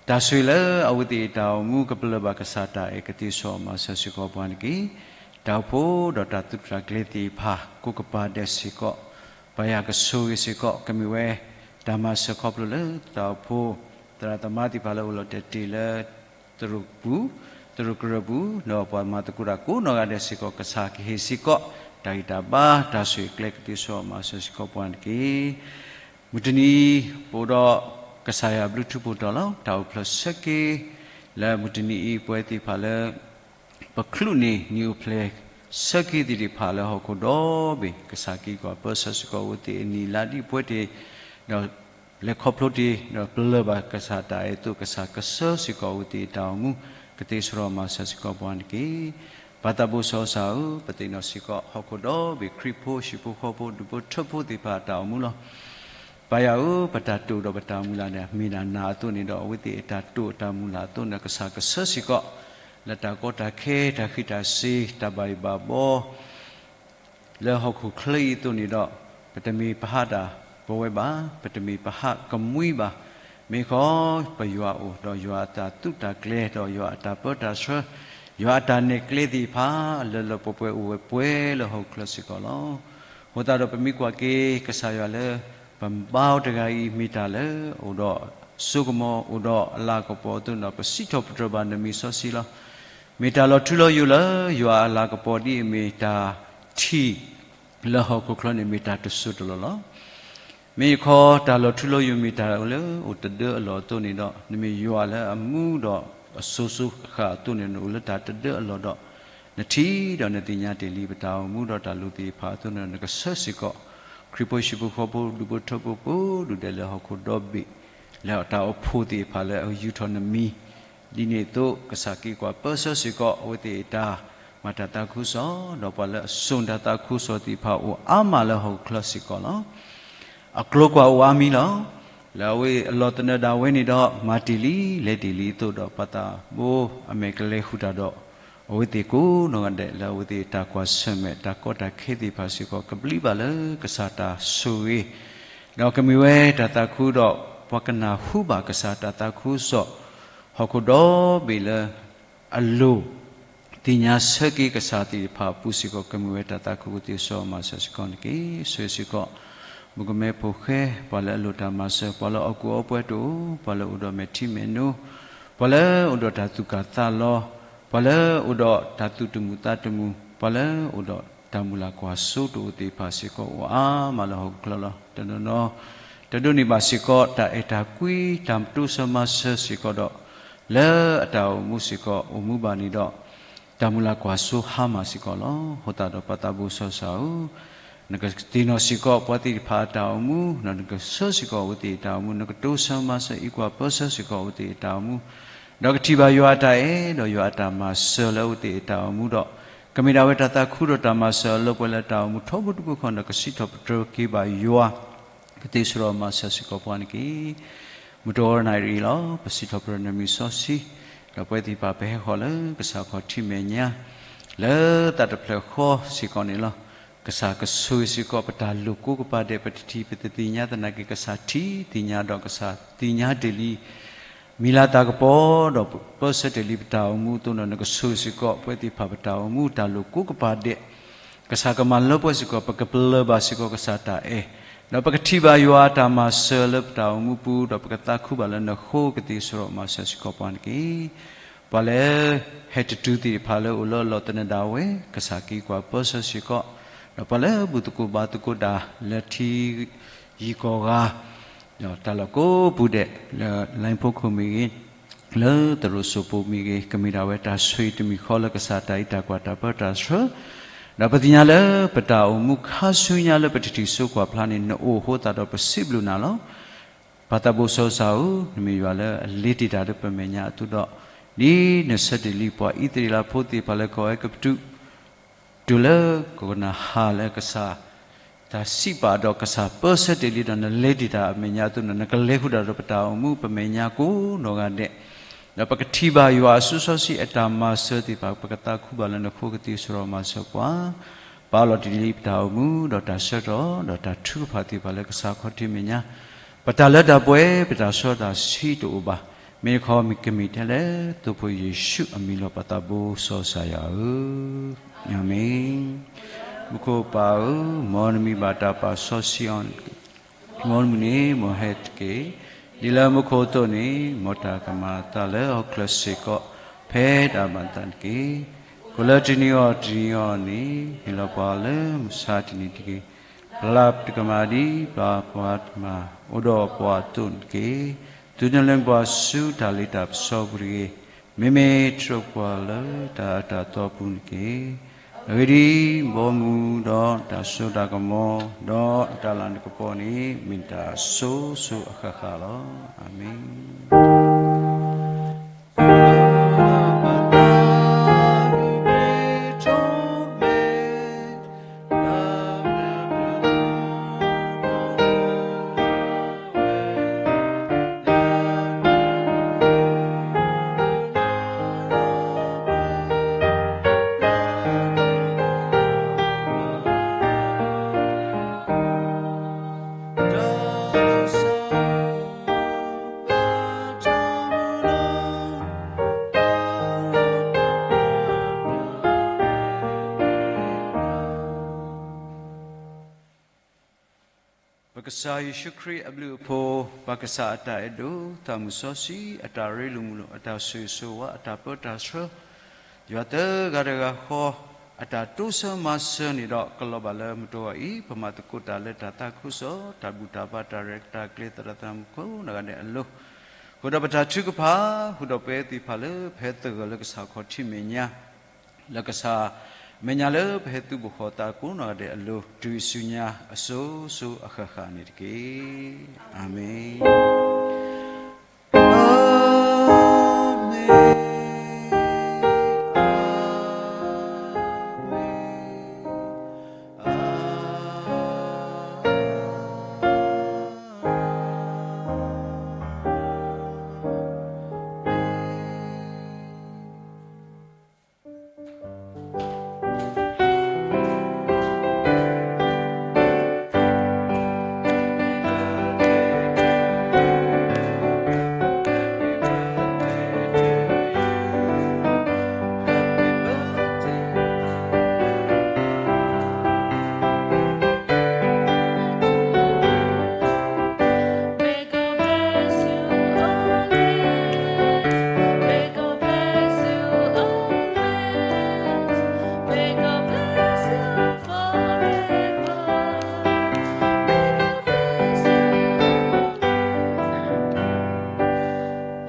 တၢ်ဆိၣ်ဂ့ၤလၢအဝဲသ့ၣ်အတၢ်အိၣ်မူ ကပလၢၢ်ဘၣ်ကစၢ်တၢ်အဲၣ် ကသ့ ဆိၣ်ဒီးမၤစၢၤစ့ၢ်ကီးပှၤန့ၣ်တက့ၢ်. တၢ်အိၣ်ဖှိၣ်ဒီးတၢ်သူၣ်တၢ်ကျဲၤသ့ၣ်တဖၣ် ကိးကပၤဒဲးစ့ၢ်ကီး ပၢ်ယွၤကဆိၣ်ဂ့ၤစ့ၢ်ကီး ကမ့ၢ်ဝဲ တၢ်မၤစၢၤခီဖျိလၢတၢ်အိၣ်ဖှိၣ် သရၣ်သမါသ့ၣ်တဖၣ်လၢအိၣ်လီၤတဲာ်တ့ၢ်လၢ သရိာ်ပူၤ, သရိာ်ကရၢၢ်ပူၤ, ဒီးပှၤမၤသကိးတၢ်ကိးနီၢ်ဂၤဒဲးစ့ၢ်ကီး ကစၢ်ကဟ့ၣ်စ့ၢ်ကီး တၢ်ဂံၢ်တၢ်ဘါ တၢ်ဆိၣ်ဂ့ၤကျဲ ကသ့ ဆိၣ်ဒီးမၤစၢၤစ့ၢ်ကီးပှၤန့ၣ်တက့ၢ်. မုၢ်တနံၤ ပအိၣ်ဒီးကစၢ်ယွၤဘျုးထူးဖှိၣ်တီၤလီၤ. တၢ်အိၣ်ဖျဲၣ်ဆၢက့ၤ လၢမုၢ်တနံၤအံၤ ပဝဲသ့ၣ်တဖၣ်လၢ ပချုးန့ၢ်နံၣ်အိၣ်ဖျဲၣ်ဆၢက့ၤသ့ၣ်တဖၣ်လၢဟီၣ်ခိၣ်ဒီဘ့ၣ် ကစၢ်က့ၤကွၢ်ပၢဆှၢစ့ၢ်ကီးအဝဲသ့ၣ်အနံၣ်လါဒ်ပှဲၤတ့ၢ် ဒီးလဲၤခီဖျိတ့ၢ် ဒီးပလၢၢ်ဘၣ်ကစၢ်တၢ်အဲၣ်အသိး ကစၢ်ကဆှၢစ့ၢ်ကီးအဝဲသ့ၣ်အတၢ်အိၣ်မူ ကသ့ ဆိၣ်ဒီးမၤစၢၤစ့ၢ်ကီးပှၤန့ၣ်တက့ၢ်. ပၢ်သးဘိစီဆှံဧၢ, ပသ့ၣ်နီၣ်စ့ၢ်ကီး ဟီၣ်ခိၣ်ဒီဘ့ၣ်ခရံာ်ဖိဟံၣ်ဖိဃီဖိဒူၣ်ဖိထၢဖိသ့ၣ်တဖၣ်အတၢ်အိၣ်မူလီၤ. ပၢ်ယွၤဧၢ, ပတၢ်တိာ်ဒီးပတၢ်မုၢ်လၢ်န့ၣ် မ့ၢ်ဒၣ်နၤအသိးန့ၣ်ဒီး အဝဲသ့ၣ်အတၢ်တိာ်အတၢ်မုၢ်လၢ်အသိးန့ၣ် ကစၢ်ကဆှၢစ့ၢ်ကီး လၢတၢ်ကီတၢ်ခဲ တၢ်ဃံးတၢ်စ့ၤ တၢ်ဘၣ်ယိၣ်ဘၣ်ဘီ လၢဟီၣ်ခိၣ်ချၢအံၤအသိးန့ၣ်ဒီး ပတမ့ၢ်ပဟးဒၣ်ပဝဲဘၣ်, ပတမ့ၢ်ပဟးကမှံဘၣ်. မ့ၢ်ဃီ ပယွၤအိၣ်ဒီးယွၤအတၢ်သူၣ်တၢ်ကျဲၤ ဒီးယွၤအတၢ်ပၢတၢ်ဆှၢ ယွၤအတၢ်နဲၣ်ကျဲသ့ၣ်တဖၣ် လၢလၢပှဲၤပှဲၤအိၣ်ဝဲပှဲၤလၢဟီၣ်ခိၣ်ချၢစ့ၢ်ကီးလီၤ. အဃိသတးဒီးပမ့ၢ်ကွၢ်က့ၤ ကစၢ်ယွၤလၢ ပဘါအီၤတဂၤအံၤ မ့ၢ်တၢ်လၢအိၣ်ဒီးစိကမီၤ အိၣ်ဒီးအလၤကပီၤအသိးန့ၣ်ဒီး ပစံးထီၣ်ပတြၢၤဘၣ်နမံၤစီဆှံလီၤ. မ့ၢ်တၢ်လီၤထူလီၤယိာ်လၢယွၤအလၤကပီၤဒ်အမ့ၢ်တၢ်ထံၣ် လၢဟီၣ်ခိၣ်ချၢန့ၣ် မ့ၢ်တၢ်တစိၢ်တလီၢ်လီၤ. မ့ၢ်ယခီတၢ်လီၤထူလီၤယိာ်မ့ၢ်တၢ်လၢအိၣ်တဒၢအလီၢ်အသိးန့ၣ်ဒီး နမ့ၢ်ယွၤလၢအမူဒီးအစိၤစိၤဃၣ်ဃၣ်အသိးန့ၣ် နအိၣ်လၢတၢ်တဒၢအလီၢ်ဒီး နထံၣ်ဒီးနသ့ၣ်ညါတ့ၢ်လံ ပတၢ်အိၣ်မူဒီးတၢ်လိၣ်သ့ၣ်တဖၣ်အသိးန့ၣ်ဒီး နကဆှၢစ့ၢ်ကီး ခရံာ်ဖိဟံၣ်ဖိဃီဖိဒူၣ်ဖိထၢဖိကိးဒူၣ်ဒဲးလၢဟီၣ်ခိၣ်ဒီဘ့ၣ် လၢတၢ်အိၣ်ဖှိၣ်သ့ၣ်တဖၣ်လၢအယူာ်ထီၣ်နမံၤ ဒ်န့ၣ်အသိး ကစၢ်က့ၤကွၢ်ပၢဆှၢစ့ၢ်ကီး အဝဲသ့ၣ်အတၢ်မၤတၢ်သးခုကစီၣ် ဒီးပှၤလၢအစိာ်တၢ်သးခုကစီၣ်သ့ၣ်တဖၣ်အိၣ်အါမးလၢဟီၣ်ခိၣ်ချၢစ့ၢ်ကီးလီၤ. အကျိၤကွာ်အိၣ်အါမံၤလီၤ. လၢအဝဲအလီၢ်သနၢၣ်ဒၣ်ဝဲန့ၣ်ဒီး မၤတ့ၢ်လံ လဲၤတ့ၢ်လံအသိးဒီး ပၢ်သးဘိအမဲာ်ကလဲၤဃုာ်တၢ်ဒီး အဝဲသ့ၣ်ကိးနီၢ်ဂၤဒဲး လၢအဝဲသ့ၣ်တၢ်ကွၢ်ဆၢၣ်မဲာ် တၢ်ကီတၢ်ခဲသ့ၣ်တဖၣ်စ့ၢ်ကီး ကဘျံးဘၣ်လၢကစၢ်တၢ်ဆိၣ်ဂ့ၤ ဒီးကမ့ၢ်ဝဲတၢ်သးခုဒီး ပှၤကနၢ်ဟူဘၣ်ကစၢ်တၢ်သးခုကစီၣ် ဟီၣ်ခိၣ်ဒီဘ့ၣ်လၢ အလိၣ်သ့ၣ်ညါဆၢက့ၤကစၢ်သ့ၣ်တဖၣ်အပူၤစ့ၢ်ကီး ကမ့ၢ်ဝဲတၢ်သးခုကစီၣ် မၤစၢၤစ့ၢ်ကီးန့ၣ်တက့ၢ်. ဆိၣ်ဂ့ၤစ့ၢ်ကီး မုၣ်ကမဲဖိဃဲ ပှၤလၢအလိၣ်တၢ်မၤစၢၤ ပှၤလၢအီၣ်ကူအီပှဲၤတအိၣ် ပှၤလၢအိၣ်ဒီးမဲာ်ထံမဲာ်နိ ပှၤလၢအိၣ်ဒီးတၢ်သူၣ်ကၢ်သးလီၤ ပှၤလၢအိၣ်ဒီးတၢ်သူၣ်တမုာ်သးတမုာ် ပှၤလၢအိၣ်ဒီးတၢ်မုၢ်လၢ်ကွၢ်စိတအိၣ်သ့ၣ်တဖၣ်စ့ၢ်ကီး အိၣ်အါမးလၢဟီၣ်ခိၣ်ချၢလီၤ. တနီၤနီၤ တဒိးန့ၢ်ဘၣ်စ့ၢ်ကီး တၢ်အဲၣ်တၢ်ကွံ တၢ်တိစၢၤမၤစၢၤစ့ၢ်ကီးဒီး လၢအတၢ်အိၣ်မူစ့ၢ်ကီး အိၣ်မူဘၣ်န့ၣ်ဒီး တၢ်မုၢ်လၢ်ကွၢ်စိဟါမၢ်စ့ၢ်ကီးလီၤ. အဃိသတးဒီး ပၢ်သးဘိစီဆှံဧၢ, နကသ့ၣ်နီၣ်စ့ၢ်ကီးပှၤသ့ၣ်တဖၣ်အတၢ်အိၣ်မူ, ဒီးနကဆှၢစ့ၢ်ကီးအဝဲသ့ၣ်အတၢ်အိၣ်မူ, နကတိစၢၤမၤစၢၤအံးကွၢ်ပၢဆှၢစ့ၢ်ကီးအဝဲသ့ၣ်အတၢ်အိၣ်မူ, ဒီးကထံၣ်ဘၣ်ယွၤအတၢ်အဲၣ်, ဒီးယွၤအတၢ်မၤစၢၤလၢအဝဲသ့ၣ်အတၢ်အိၣ်မူဒီး, ကမ့ၢ်ဒၣ်ဝဲတၢ်သးခုဒီးတၢ်မၤစၢၤအလၢပှဲၤလၢတၢ်အိၣ်မူထီဘိတဘိခီ ဒီးကစံးထီၣ်ပတြၢၤက့ၤဘၣ်ယွၤ ကသ့စိဒီးမၤစၢၤစ့ၢ်ကီးပှၤန့ၣ်တက့ၢ်. မုၢ်တနံၤအံၤလီၤ ပစံးထီၣ်ပတြၢၤနမံၤစီဆှံ, ဒီးပဝဲသ့ၣ်တဖၣ်ပဟဲဃီၤလၢကစၢ်ခီၣ်ထံးမဲာ်ညါ လၢသးတဖျၢၣ်ဃီစ့ၢ်ကီးန့ၣ်လီၤ. ကစၢ်ကဆိၣ်ဂ့ၤစ့ၢ်ကီးပတၢ်လိာ်ကိးကပၤဒဲး ပတထံၣ်ပတသ့ၣ်ညါသနာ်က့ ကစၢ်ထံၣ်သ့ၣ်ညါဒီးကစၢ်သ့ၣ်ညါတ့ၢ်လံ မံၤလၤသးကပီၤ ဒီးပၢဆှၢတ့ၢ်လံပတၢ်အိၣ်မူအသိးဒီး နကဆိၣ်ဂ့ၤစ့ၢ်ကီးပဝဲသ့ၣ်တဖၣ်ပတၢ်အိၣ်မူတၢ်လိာ်ကိးကပၤဒဲး ကစၢ်ကမၤလၢပှဲၤစ့ၢ်ကီး ပကပလၢၢ်ဘၣ်စ့ၢ်ကီးကစၢ်တၢ်အဲၣ်, ဒီးပကထံၣ်ဘၣ်ယွၤအတၢ်မၤစၢၤလၢပတၢ်အိၣ်မူပူၤ ဒီးပကသးခုဘၣ်လၢနဃိ ကသ့စိဒီးမၤစၢၤစ့ၢ်ကီးပှၤန့ၣ်တက့ၢ်. ပှၤလၢ ဟဲတတုၤသ့ၣ်တဖၣ်လၢအိၣ်လၢအလီၢ်သနၢၣ်ဒၣ်ဝဲ ကစၢ်ကအံးကွၢ်ပၢဆှၢစ့ၢ်ကီး, ဒီးပှၤလၢဘူၣ်သကိးဘါသကိးတၢ်လၢထံယံၤကီၢ်ဂၤ ဒီးတၢ်လီၢ်ကိးပူၤဒဲး လၢလါဖိခိၣ်မ့ၢ်ဂ့ၤ, လၢသရိာ်စိၣ်ပူၤမ့ၢ်ဂ့ၤ, ကမ့ၢ်ဒၣ်ဝဲတၢ်ဆိၣ်ဂ့ၤတမံၤဃီလၢကစၢ်တၢ်အံးတၢ်ကွၢ်တၢ်ပၢတၢ်ဆှၢ, ဒီးပသ့ၣ်ညါလၢပတၢ်အိၣ်မူခါဆူညါလၢပတထံၣ်စိကွၢ်ဖျါန့ၣ် နအိၣ်အဃိသတးဒီးပစံးဘျုးနၤလီၤ. ပၢ်သးဘိစီဆှံဧၢ, နမ့ၢ်ယွၤလၢအလ့တ့ၢ်တၢ်လၢပမဲာ်ညါအသိးဒီး, ဒ်နဆၢတ့ၢ်လံပှၤအံၣ်စရ့လးဖိသ့ၣ်တဖၣ်လၢကီၢ်အဲၤကူပတူး တုၤလၢကီၢ်ကနၤအၣ်လၢကစၢ် တၢ်စံးပာ်ဒီးကစၢ်ပၢဆှၢတ့ၢ်လံဒီး နလ့တ့ၢ်တၢ်အမဲာ်ညါအသိးန့ၣ် နကလဲၤဃုာ်တၢ်ဒီးပတၢ်အိၣ်မူပမဲာ်ညါကိးနီၢ်ဂၤဒဲး, ဒီးပကထံၣ်ဘၣ်ယွၤအစိၤစီဆှံအတၢ်မၤစၢၤသ့ၣ်တဖၣ် ပကသးခုဘၣ်လၢနဃိ ကသ့စိဒီးမၤစၢၤပှၤ, ပာ်လီၤတ့ၢ်လံပတၢ်အိၣ်မူ ဒီးတၢ်ဆၢကတီၢ် ဒီးတၢ်ထုကဖၣ်သ့ၣ်တဖၣ်လၢကစၢ်ခီၣ်ထံးမဲာ်ညါ, ပတၢ်လၢတၢ်ပှဲၤ ပတၢ်စီတၢ်ဆှံတအိၣ်ဘၣ်, မ့ၢ်တခီမ့ၢ်ကမ့ၢ်ထဲလဲၣ် သိဖိယ့ၣ်ၡူးအမံၤလီၤ ပၢ်သးဘိစီဆှံယွၤဧၢ, အၤမ့ၣ်. မူခိၣ်ပၢ်ဧၢ, မ်နမံၤဘၣ်တၢ်ပာ်စီဆှံအီၤန့ၣ်တက့ၢ်. မ်နမုၢ်န့ၣ်မ်ဟဲတက့ၢ်. ဒ်လၢမူခိၣ်အသိးန့ၣ် မ်တၢ်ကမၤအသးလၢဟီၣ်ခိၣ်ချၢစ့ၢ်ကီး ဖဲတၢ်မၤအသးန့ၣ်တက့ၢ်. ကိၣ်လၢတနံၤအံၤတနံၤအံၤန့ၣ် ဟ့ၣ်လီၤပှၤလၢမုၢ်ဆါတနံၤတက့ၢ်. ပျၢ်ပတကမၣ်ဒ်ပျၢ်ပှၤတကမၣ် အိၣ်ဒီးပှၤအသိးန့ၣ်တက့ၢ်. သုတလဲပှၤဆူတၢ်လ့တၢ်ပစီပူၤတဂ့ၤ. မ့မ့ၢ်တြီပှၤလၢတၢ်အၢတၢ်သီပူၤန့ၣ်တက့ၢ်. အဂ့ၢ်ဒ်အံၤ, ဘီမုၢ်ဒီးတၢ်စိတၢ်ကမီၤ ဒီးတၢ်လၤကပီၤန့ၣ် မ့ၢ်တၢ်အစိၤစိၤအဃၣ်ဃၣ်လီၤ. အၤမ့ၣ်. ပကစၢ်ယ့ၣ်ၡူးခရံာ်အဘျုးအဖှိၣ်, ပၢ်ကစၢ်အတၢ်အဲၣ်ဒိး, သးမုၢ်စီဆှံ, အတၢ်ရ့လိာ်မုာ်လိာ်, အတၢ်ဆိၣ်ဂ့ၤဆိၣ်ဝါ, အတၢ်ပၢတၢ်ဆှၢ, ယွၤသၢဂၤတဂၤဃီ အတၢ်တိစၢၤမၤစၢၤန့ၣ်ဒီး ကလီၤဘၣ်လၢမုၢ်တနံၤအံၤ ပမၤသကိးတၢ်လၢတၢ်သးခုကစီၣ်, တၢ်ဘူၣ်တၢ်ဘါ, တၢ်ရဲၣ်တၢ်ကျဲၤ, သရၣ်သမူခိၣ်နဂၤဒဲးအလိၤ, ဃုာ်ဒီးပတၢ်ထုကဖၣ်, ဃုာ်ဒီးပဝဲသ့ၣ်တဖၣ်လၢ ပဟဲသဂၢၢ်လၢကစၢ်ခီၣ်ထံးမဲာ်ညါ လၢကစၢ်မဲာ်ညါလၢပဟဲသုးဘူးဃီၤသးကိးနီၢ်ဂၤဒဲးအလိၤ တုၤအံၤဆူညါအစိၤစိၤအဃၣ်ဃၣ်န့ၣ်တက့ၢ်. အၤမ့ၣ်.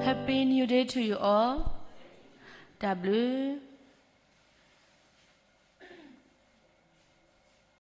Happy New Day to you all. တၢ်ဘျုး